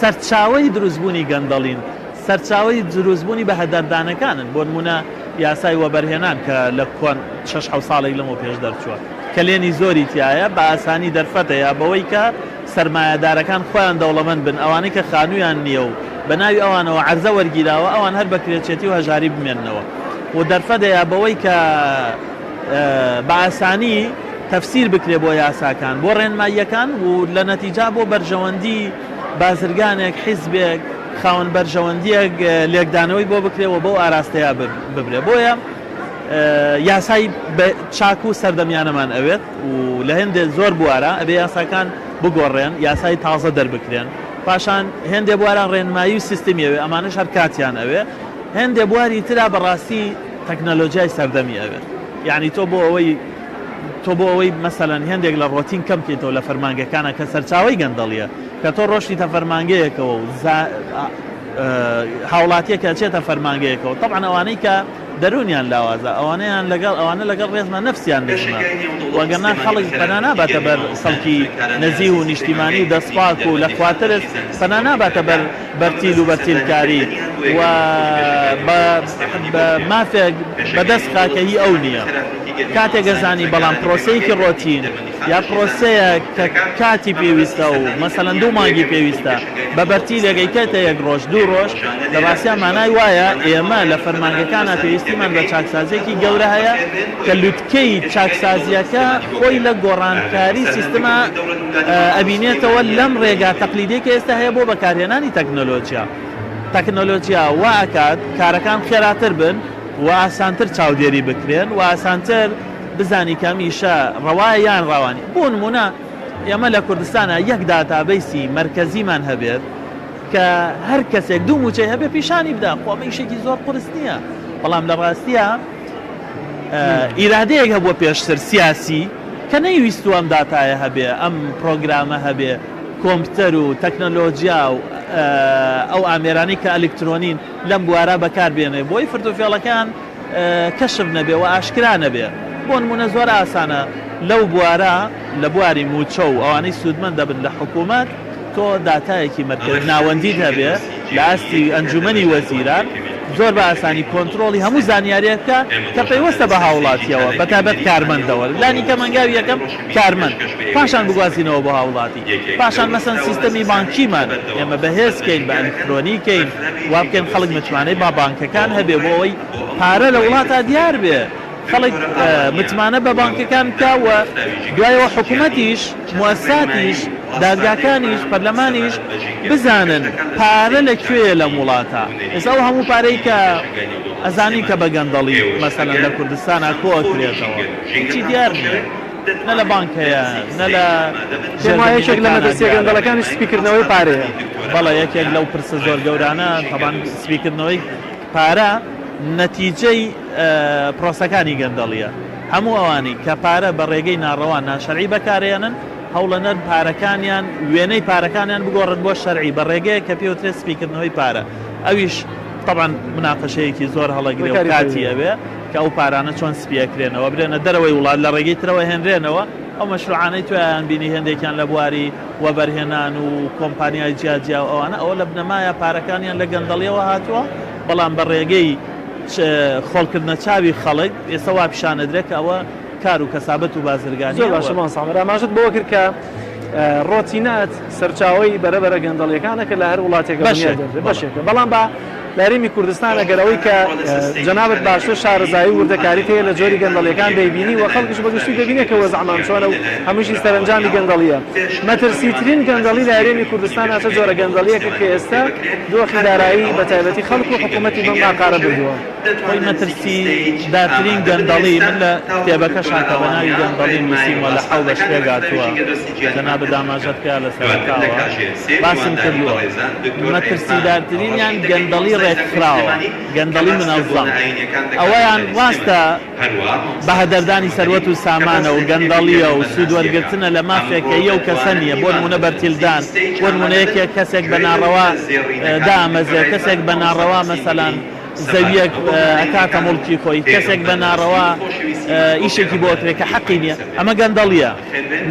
سەرچاوەی دروستبوونی گەندەڵین، سەرچاوەی دروستبوونی بەهەدەردانەکانن. بۆ نموونە یاسای وەبەرهێنان کە لە کۆن شەش حەوت ساڵێک لەمەو پێش دەرچووە، کەلێنی زۆری تیایە، بە ئاسانی دەرفەتە یا بەوەی کە سەرمایەدارەکان خۆیان دەوڵەمەند بن، ئەوانەی کە خانوویان نییە و بە ناوی ئەوانەوە عەرزە وەرگیراوە ئەوان هەر بە کرێچێتی و هەژاری بمێننەوە و دەرفەتە یا بەوەی کە بە ئاسانی تەفسیر بکرێ بۆ یاساکان، بۆ ڕێنماییەکان و لە نەتیجا بۆ بەرژەوەندی بازرگانێک، حیزبێک، خاوەن بەرژەوەندییەک لێکدانەوەی بۆ بکرێ و بەو ئاراستەیە ببرێ. بۆیە یاسای چاک و سەردەمیانەمان ئەوێت و لە هێندێ زۆر بوارە ئەبێ یاساکان بگۆڕێن، یاسای تازە دەربکرێن. پاشان هێندێ بوارە ڕێنمایی و سیستمی ئەوێ، ئەمانەش هەر کاتیان ئەوێ. هێندێ بواری ترا بەڕاستی تەکنەلۆجیای سەردەمی ئەوێت یانی تۆ بۆ ئەوەی تۆ بۆ ئەوەی مەسەلەن هێندێک لە ڕۆتین کەم کەیتەوە لە فەرمانگەکانە کە سەرچاوەی گەندەڵیە کە تۆ ڕۆشتیتە فەرمانگەیەکەوە و هاوڵاتیەکە ئەچێتە فەرمانگەیەکەوە تەبعەن ئەوانەی کە دەروونیان لاوازە ئەوانەیان لەگەڵ ئەوانە لەگەڵ ڕێزمە نەفسیان نزمە وەگەرنا خەڵک پەنا ناباتە بەر خەڵکی نەزیه و نیشتیمانی و دەستپاک و لە خواترس پەنا ناباتە بەر بەرتیل و بەرتیلکاری و بە مافێک بەدەست خا کە هی ئەو نییە. کاتێک ئەزانی بەڵام پرۆسەیەکی ڕۆتین یا پرۆسەیەک کە کاتی پێویستە و مەسەلەن دوو مانگی پێویستە بە بەرتیلێک ئەیکەیتە یەک ڕۆژ دوو ڕۆژ لە ڕاستیا مانای وایە ئێمە لە فەرمانگەکانا پێویستیمان بە چاکسازیەکی گەورە هەیە کە لوتکەی چاکسازیەکە خۆی لە گۆڕانکاری سیستما ئەبینێتەوە لەم ڕێگا تەقلیدیەی کە ئێستا هەیە بۆ بەکارهێنانی تەکنۆلۆجیا. تەکنۆلۆجیا وا ئەکات کارەکان خێراتر بن و ئاسانتر چاودێری بکرێن و ئاسانتر بزانی کە ئەم ئیشە ڕەوایە یان ڕەوا نیە. بۆ نموونە ئێمە لە کوردستانا یەک داتابەیسی مەرکەزیمان هەبێت کە هەر کەسێک دوو مووچەی هەبێت پیشانی بدا، خۆ ئەمە ئیشێکی زۆر قورس نییە، بەڵام لە ڕاستیا ئیرادەیەک هەبووە پێشتر سیاسی کە نەیویستووە ئەم داتایە هەبێ، ئەم پرۆگرامە هەبێ، کۆمپتەر و تەکنەلۆجیا و. ئەو ئامێرانەی کە ئەلکترۆنین لەم بوارە بەکار بێنێ بۆی فرتوفێڵەکان کەشف نەبێ و ئاشکرا نەبێ. بۆ نموونە زۆر ئاسانە لەو بوارە لە بواری مووچە و ئەوانەی سوودمەند دەبن لە حکوومەت تۆ داتایەکی مەرکەز ناوەندیت هەبێ لە ئاستی ئەنجوومەنی وەزیران زۆر بە ئاسانی کۆنترۆڵی هەموو زانیارییەک بکا کە پەیوەستە بە هاوڵاتییەوە بە تایبەت کارمەندەوە لانی کەم هەنگاوی یەکەم کارمەند پاشان بگوازینەوە بۆ هاوڵاتی پاشان مەسەن سیستەمی بانکیمان ئێمە بەهێز کەین بە ئەلکترۆنی کەین وا بکەین خەڵک متمانەی با بانکەکان هەبێ بۆ ئەوەی پارە لە وڵاتا دیار بێ خەڵک متمانە بە بانکەکان بکا و دوایەوە حکومەتیش موسساتیش دادگاکانیش پەرلەمانیش بزانن پارە لە کوێیە لەم وڵاتە ئێستا ئەو هەموو پارەی کە ئەزانین کە بە گەندەڵی مەسەلەن لە کوردستانا کۆ ئەکرێتەوە هیچی دیار نییە. نە لە بانک هەیە نە لە پێم وایە یەکێک لە ژێرزەمینەکانا مەترسیە دیارە. گەندەڵەکانیش سپیکردنەوەی پارەیە. بەڵێ یەکێک لەو پرسە زۆر گەورانە تەبان سپیکردنەوەی پارە نەتیجەی پرۆسەکانی گەندەڵیە. هەموو ئەوانەی کە پارە بە ڕێگەی ناڕەوا ناشەرعی بەکارئێنن هەوڵەنەن پارەکانیان وێنەی پارەکانیان بگۆڕن بۆ شەرعی بە ڕێگەیەک کە پێوترێت سپیکردنەوەی پارە ئەویش تەبان مناقەشەیەکی زۆر هەڵەگرێ و ڕێکاری کاتی پێویستە. ئەوێ. کە ئەو پارانە چۆن سپی ئەکرێنەوە برێنە دەرەوەی وڵات لە ڕێگەی ترەوە هێنرێنەوە، ئەو مەشروعانەی تۆیان بینی هێندێکیان لە بواری وەبەرهێنان و کۆمپانیای جیا جیا و ئەوانە ئەوە لە بنەمایا پارەکانیان لە گەندەڵیەوە هاتووە بەڵام بە ڕێگەی خۆڵکردنە چاوی خەڵک ئێستا وا پیشان ئەدرێ کە ئەوە کار و کەسابەت و زۆر بازرگانیە باشە و. مامۆستا عومەر ئاماژەت بەوە کرد کە ڕۆتینات سەرچاوەی بەرە بەرە گەندەڵیەکانە کە لە هەر وڵاتێکە بنیات بەشێک دەنرێت بەڵێ. بەشێکە بەڵام بە لە هەرێمی کوردستان ئەگەر ئەوەی کە جەنابت باشتر شارەزایی و وردەکاریت هەیە لە جۆری گەندەڵیەکان دەیبینی و خەڵکیش بە گشتی دەبینێت کە وەزعمان چۆنە و هەمووشی سەرەنجامی گەندەڵیە مەترسیترین گەندەڵی لە هەرێمی کوردستان چ جۆرە گەندەڵیەکە کە ئێستا دۆخی دارایی بە تایبەتی خەڵک و حکوومەتی بەم ئاقارە بردووە؟ خۆی مەترسی دارترین گەندەڵی من لە کتێبەکەشا کە بە ناوی گەندەڵی نووسیومە لە حەو بەش پێکهاتووە جەنابت ئاماژەت پێیا لە سەرەتاوە باسم کردووە مەترسیدارترینیان گەندەڵی ڕێکخراوە گەندەڵی منەزەم ئەوەیان ڕاستە بەهەدەردانی سەروەت و سامانە و گەندەڵییە و سوودوەرگرتنە لە مافێک کە یەو کەسە نییە بۆ نموونە بەرتیلدان بۆ نموونە یەکێک کەسێک بە ناڕەوا دامەزرێ کەسێک بە ناڕەوا مەسەلەن زەویەک ئەکاتە موڵکی خۆی، کەسێک بە ناڕەوا ئیشێکی بۆ ئەکرێ کە حەقی نیە، ئەمە گەندەڵیە،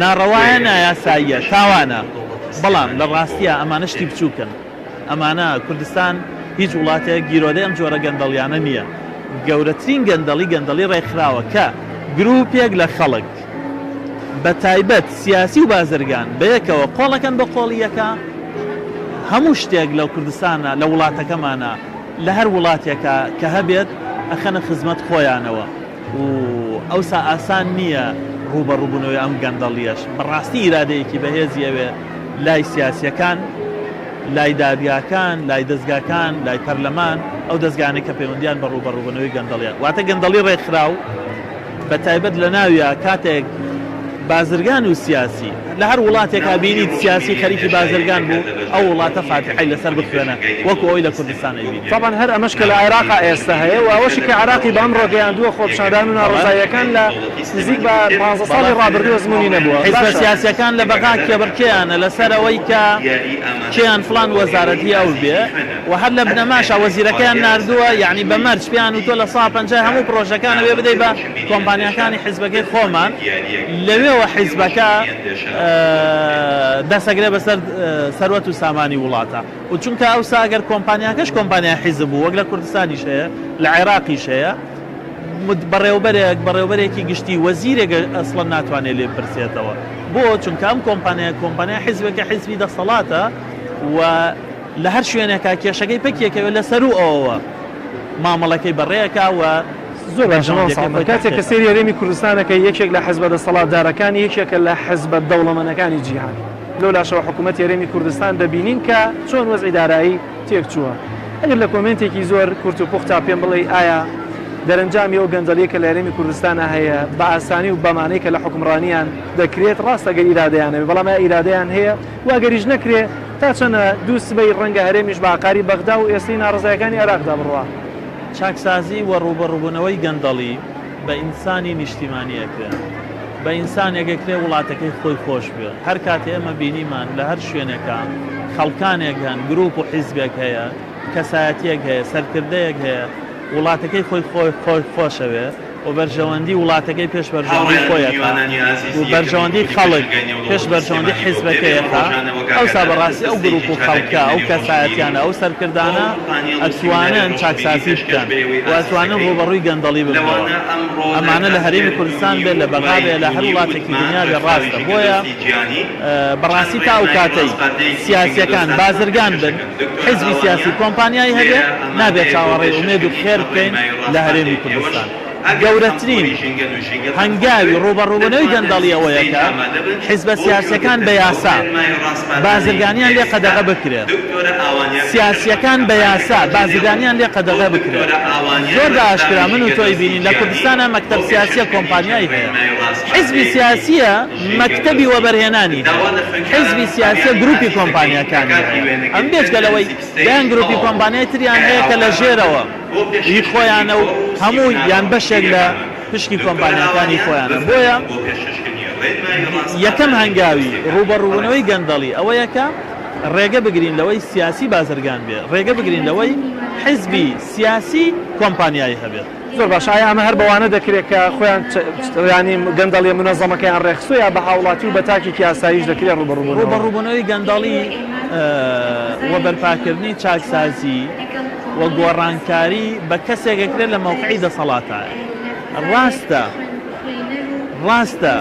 ناڕەوایە، نایاساییە، تاوانە، بەڵام لە ڕاستیا ئەمانە شتی بچوکن، ئەمانە کوردستان هیچ وڵاتێک گیرۆدەی ئەم جۆرە گەندەڵیانە نیە، گەورەترین گەندەڵی گەندەڵی ڕێکخراوە کە گروپێک لە خەڵک بە تایبەت سیاسی و بازرگان بەیەکەوە قۆڵەکەن بە قۆڵی یەکا هەموو شتێک لە کوردستانا لە وڵاتەکەمانا لە هەر وڵاتێکا کە هەبێت ئەخەنە خزمەت خۆیانەوە و ئەوسا ئاسان نییە ڕووبەڕووبوونەوەی ئەم گەندەڵییەش. بەڕاستی ئیرادەیەکی بەهێزی ئەوێ لای سیاسییەکان، لای دادگاکان، لای دەزگاکان، لای پەرلەمان، ئەو دەزگانەی کە پەیوەندییان بە ڕووبەڕووبوونەوەی گەندەڵییە. واتە گەندەڵی ڕێکخراو بە تایبەت لە ناویا کاتێک بازرگان و سیاسی لە هەر وڵاتێکا بینیت سیاسی خەریکی بازرگان بوو ئەو وڵاتە فاتیحەی لەسەر بخوێنە وەکو ئەوەی لە کوردستان ئەیبینی. تەبعەن هەر ئەمەش کە لە عێراقا ئێستا هەیە و ئەوەشی کە عێراقی بە ئەمڕۆ گەیاندووە خۆپیشاندان و ناڕەزاییەکان لە نزیک بە پانزە ساڵی ڕابردوو ئەزموونی نەبووە. حیزبە باشە. سیاسیەکان لە بەغا کێبڕکێیانە لەسەر ئەوەی کە کێیان فڵان وەزارەت هی ئەو بێ و هەر لە بنەماشا وەزیرەکەیان ناردووە یەعنی بە مەرج پێیان وتووە 50% هەموو پڕۆژەکان ئەبێ بدەی بە کۆمپانیاکانی حیزبەکەی خۆمان لەوێوە حیزبەکە دەسەگرێ بەسەر سەروەت و سامانی وڵاتە و چونکە ئەوسا ئەگەر کۆمپانیاکەش کۆمپانیای حیزب بوو وەک لە کوردستانیش هەیە لە عێراقیش هەیە بەڕێوبەرێک بەڕێوبەرێکی گشتی وەزیرێک ئەسڵەن ناتوانێت لێ بپرسێتەوە بۆ چونکە ئەم کۆمپانیا کۆمپانیا حیزبێکە حیزبی دەسەڵاتە و لە هەر شوێنێکا کێشەکەی پەکیەکەوێت لە سەروو ئەوەوە مامەڵەکەی بەڕێکا و زۆر باشە مامۆستا بەرژەوەندیەکەی عومەر خۆی کاتێک کە تەحقیق سەیری هەرێمی کوردستان ئەکەی یەکێک لە حزبە دەسەڵاتدارەکان یەکێکە لە حزبە دەوڵەمەنەکانی جیهان لەولاشەوە حکوومەتی هەرێمی کوردستان دەبینین کە چۆن وەزعی دارایی تێکچووە ئەگەر لە کۆمێنتێکی زۆر کورت و پوختا پێم بڵێی ئایا دەرەنجامی ئەو گەندەڵیە کە لە هەرێمی کوردستانا هەیە بە ئاسانی و بەمانەی کە لە حوکمڕانیان دەکرێت ڕاستە گەر ئیرادەیان هەبێ بەڵام ئایا ئیرادەیان هەیە و ئەگەریش نەکرێ تا چەنە دوو سبەی ڕەنگە هەرێمیش بە ئاقاری بەغدا و ئێستەی ناڕەزایەکانی عێراقدا بڕوا. چاکسازی و ڕووبەڕووبوونەوەی گەندەڵی بە ئینسانی نیشتیمانی ئەکرێ. بە ئینسانێک ئەکرێ وڵاتەکەی خۆی خۆش بوێ. هەر کاتێ ئێمە بینیمان لە هەر شوێنێکا. خەڵکانێک هەن، گروپ و حیزبێک هەیە، کەسایەتییەک هەیە، سەرکردەیەک هەیە، وڵاتەکەی خۆی خۆی خۆشەوێ و بەرژەوەندی وڵاتەکەی پێش بەرژەوەندی خۆی ئەخا و بەرژەوەندی خەڵک پێش بەرژەوەندی حیزبەکەی ئەخا، ئەوسا بەڕاستی ئەو گروپ و خەڵکە، ئەو کەسایەتیانە، ئەو سەرکردانە ئەتوانن چاکسازی بکەن و ئەتوانن ڕووبەڕووی گەندەڵی ببنەوە. ئەمانە لە هەرێمی کوردستان بێ، لە بەغا بێ، لە هەر وڵاتێکی دنیا بێ ڕاستە. بۆیە بەڕاستی تا ئەو کاتەی سیاسییەکان بازرگان بن، حیزبی سیاسی کۆمپانیای هەبێ، نابێ چاوەڕێی ئومێد و خێر بکەین لە هەرێمی کوردستان. گەورەترین هەنگاوی ڕووبەڕووبوونەوەی گەندەڵی ئەوەیە کە حیزبە سیاسییەکان بە یاسا بازرگانیان لێ قەدەغە بکرێت. سیاسییەکان بە یاسا بازرگانیان لێ قەدەغە بکرێت. زۆر بە ئاشکرا من و تۆ ئەیبینین لە کوردستانا مەکتەب سیاسییە کۆمپانیای هەیە. حیزبی سیاسییە مەکتەبی وەبەرهێنانی هەیە. حیزبی سیاسییە گروپی کۆمپانیاکانی هەیە. ئەم بێجگە لەوەی دەیان گروپی کۆمپانیای تریان هەیە کە لە ژێرەوە هی خۆیانە و هەموو یان بەشێک لە پشکی کۆمپانیاکانی خۆیانە. بۆیە یەکەم هەنگاوی ڕووبەڕووبوونەوەی گەندەڵی ئەوەیە کە ڕێگە بگرین لەوەی سیاسی بازرگان بێ، ڕێگە بگرین لەوەی حیزبی سیاسی کۆمپانیای هەبێت. زۆر باشە ئایا ئەمە هەر بەوانە دەکرێت کە خۆیان یانی گەندەڵیە مونەزەمەکەیان ڕێکخستوە یا بە هاوڵاتی و بە تاکێکی ئاساییش دەکرێت ڕوبەڕوبوونەوە؟ ڕوبەڕوبوونەوەی گەندەڵی و بەرپاکردنی چاکسازی و گۆڕانکاری بە کەسێک ئەکرێت لە مەوقعی دەسەڵاتایە. ڕاستە ڕاستە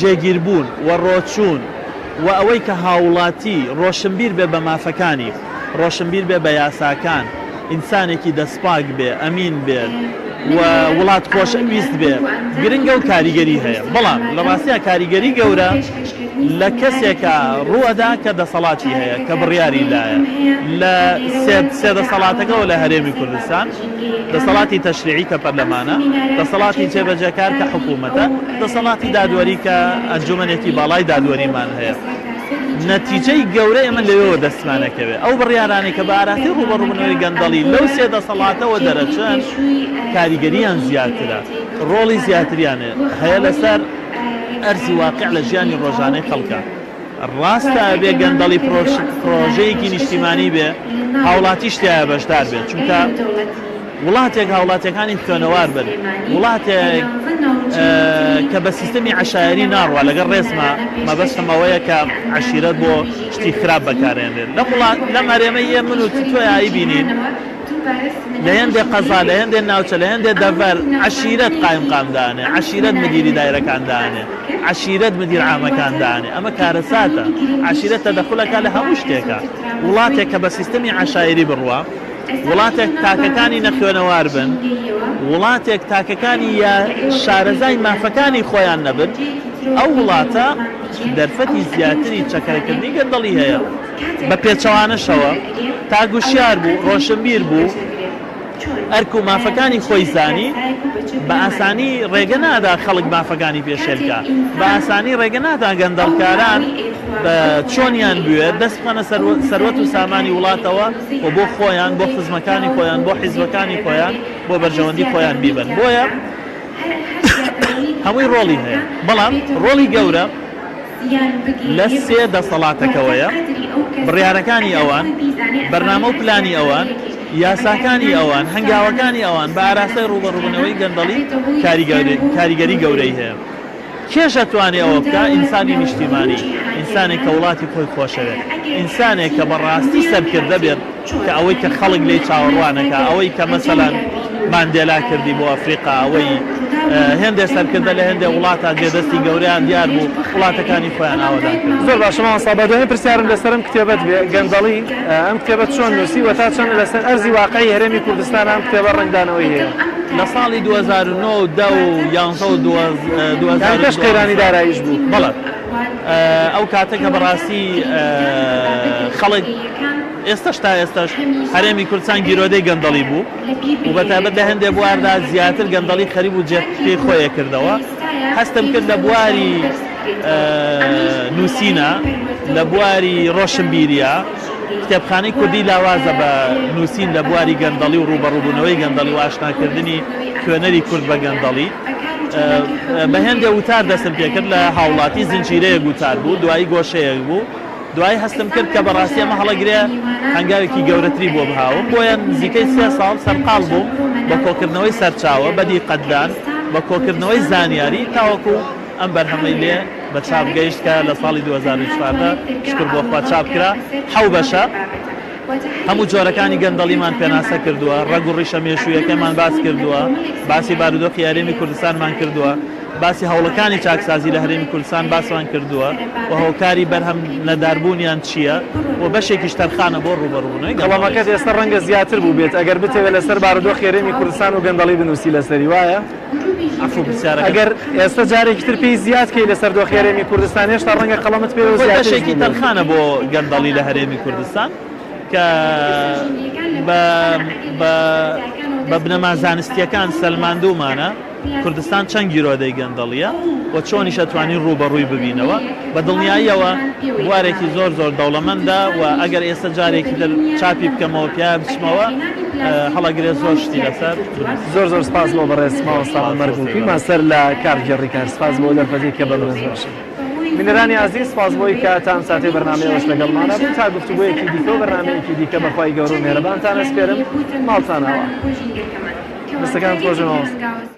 جێگیربوون و ڕۆچوون و ئەوەی کە هاوڵاتی ڕۆشنبیر بێ بە مافەکانی، ڕۆشنبیر بێ بە یاساکان، ئینسانێکی دەستپاک بێ، ئەمین بێت و وڵات خۆشەویست بێ گرنگە و کاریگەری هەیە، بەڵام لە ڕاستیا کاریگەری گەورە لە کەسێکا ڕووئەدا کە دەسەڵاتی هەیە، کە بڕیاری لایە. لە سێ دەسەڵاتەکەوە لە هەرێمی کوردستان، دەسەڵاتی تەشریعی کە پەرلەمانە، دەسەڵاتی جێبەجێکار کە حکوومەتە، دەسەڵاتی دادوەری کە ئەنجوومەنێکی باڵای دادوەریمان هەیە. نەتیجەی گەورە ئێمە لەوێوە دەستمان ئەکەوێ. ئەو بڕیارانەی کە بە ئاراستەی ڕووبەڕووبوونەوەی گەندەڵی لەو سێ دەسەڵاتەوە دەرەچن، کاریگەرییان زیاترە، ڕۆڵی زیاتریان هەیە لەسەر ئەرزی واقیع لە ژیانی ڕۆژانەی خەڵکا. ڕاستە ئەبێ گەندەڵی پڕۆژەیەکی نیشتیمانی بێ، هاوڵاتیش تیایا بەشدار بێت، چونکە وڵاتێک هاوڵاتیەکانی خوێنەوار بن، وڵاتێک کە بە سیستەمی عەشایەری ناڕوا، لەگەڵ ڕێزما مەبەستم ئەوەیە کە عەشیرەت بۆ شتی خراپ بەکارئێنرێت، لەم وڵات لەم هەرێمەی ئێ من و تۆیا ئەیبینین لە هێندێ قەزا لە هێندێ ناوچە لە هێندێ دەڤەر عەشیرەت قایمقام دانێ، عەشیرەت مدیری دایرەکان دانێ، عەشیرەت مدیر عامەکان دانێ، ئەمە کارەساتە، عەشیرەت تەدەخول ئەکا لە هەموو شتێکا، وڵاتێک کە بە سیستەمی عەشایری بڕوا، وڵاتێک تاکەکانی نەخوێنەوار بن، وڵاتێک تاکەکانی یا شارەزای مافەکانی خۆیان نەبن، ئەو وڵاتە دەرفەتی زیاتری چەکەرەکردنی گەندەڵی هەیە. بە پێچەوانەشەوە تاک وشیار بوو، ڕۆشنبیر بوو، ئەرک و مافەکانی خۆی زانی، بە ئاسانی ڕێگە نادا خەڵک مافەکانی پێشێل کا، بە ئاسانی ڕێگە نادا گەندەڵکاران بە چۆنیان بوێت دەست بخەنە سەروەت و سامانی وڵاتەوە و بۆ خۆیان، بۆ خزمەکانی خۆیان، بۆ حیزبەکانی خۆیان، بۆ بەرژەوەندی خۆیان بیبەن. بۆیە هەمووی ڕۆڵی هەیە، بەڵام ڕۆڵی گەورە لە سێ دەسەڵاتەکەوەیە، بڕیارەکانی ئەوان، بەرنامە و پلانی ئەوان، یاساکانی ئەوان، هەنگاوەکانی ئەوان بە ئاراستەی ڕووبەڕووبوونەوەی گەندەڵی کاریگەری گەورەی هەیە. کێش ئەتوانێ ئەوە بکا؟ ئینسانی نیشتیمانی، ئینسانێک کە وڵاتی خۆی خۆشەوێت، ئینسانێک کە بە ڕاستی سەرکردە بێت، کە ئەوەی کە خەڵک لێی چاوەڕوانەکا، ئەوەی کە مەسەلەن ماندێلا کردی بۆ ئەفریقا، ئەوەی هێندێ سەرکردە لە هێندێ وڵاتا جێدەستی گەورەیان دیار بوو، وڵاتەکانی خۆیان ئاوەدان کرد. زۆر باشە مامۆستا با دوایین پرسیارم لەسەر ئەم کتێبەت بێ، گەندەڵی، ئەم کتێبەت چۆن نووسی و تا چەند لەسەر ئەرزی واقعی هەرێمی کوردستان ئەم کتێبە ڕەنگدانەوەی هەیە؟ لە ساڵی 2009 و دە و یانزە و یان پێش قەیرانی 2012 داراییش بوو؟ بەڵێ ئەو کاتە کە بەڕاستی خەڵک ئێستەش تا ئێستەش هەرێمی کوردستان گیرۆدەی گەندەڵی بوو و بەتایبەت لە هەندێ بواردا زیاتر گەندەڵی خەریک بوو جێ پێی خۆی کردەوە هەستم کرد لە بواری نووسینە لە بواری ڕۆشنبیریە کتێبخانەی کوردی لاوازە بە نووسین لە بواری گەندەڵی و ڕووبەڕووبوونەوەی گەندەڵی و ئاشناکردنی خوێنەری کورد بە گەندەڵی بە هێندێ وتار دەستم پێکرد لە هاوڵاتی زنجیرەیەک وتار بوو دوایی گۆشەیەک بوو. دوایی هەستم کرد کە بەڕاستی ئەمە هەڵەگرێ هەنگاوێکی گەورەتری بۆ بهاوم، بۆیە نزیکەی سێ ساڵ سەرقاڵ بووم بە کۆکردنەوەی سەرچاوە، بە دیقەتدان، بە کۆکردنەوەی زانیاری تاوەکو ئەم بەرهەمەی لێ بە چاپ گەیشت کە لە ساڵی 2014 شوکر بۆ خوا چاپ کرا. حەو بەشە. هەموو جۆرەکانی گەندەڵیمان پێناسە کردووە، ڕەگ و ڕیشە مێژوویەکەمان باس کردووە، باسی بارودۆخی هەرێمی کوردستانمان کردووە، باسی هەوڵەکانی چاکسازی لە هەرێمی کوردستان باسمان کردووە و هۆکاری بەرهەم نەداربوونیان چییە و بەشێکیش تەرخانە بۆ ڕووبەڕووبوونەوەی گەندەڵی. قەڵەمەکەت ئێستا ڕەنگە زیاتر بووبێت ئەگەر بتەوێت لەسەر بارودۆخی هەرێمی کوردستان و گەندەڵی بنووسی لەسەری وایە؟ عەفو پرسیارەکەت. ئەگەر ئێستا جارێکی تر پێی زیاد کەی لەسەر دۆخی هەرێمی کوردستان هێشتا ڕەنگە قەڵەمت پێوە خۆی زیاتریش بەشێکی بووبێت. تەرخانە بۆ گەندەڵی لە هەرێمی کوردستان کە بە بە بە بنەما زانستییەکان سەلماندوومانە کوردستان چەند گیرۆدەی گەندەڵییە و چۆنیش ئەتوانین ڕووبەڕووی ببینەوە. بە دڵنیاییەوە بوارێکی زۆر زۆر دەوڵەمەندە و ئەگەر ئێستا جارێکی تر چاپی بکەمەوە پیایا بچمەوە هەڵەگرێ زۆر شتی لەسەر بنووسم. زۆر زۆر سپاس بۆ بەڕێز مامۆستا عومەر گوڵپی ماستەر لە کارگێڕی کار سپاس بۆ دەرفەتێک کە بە منت بەخشی. بینەرانی ئازیز سپاس بۆی کە تا ئەم ساتەی بەرنامەیەوەش لەگەڵمانە بوون تا گفتوگۆیەکی دیکە و بەرنامەیەکی دیکە بەخوای گەورە و مێرەبانتان ئەسپێرم ماڵتان ئاوا. دەستەکانت خۆش بێ مامۆستا.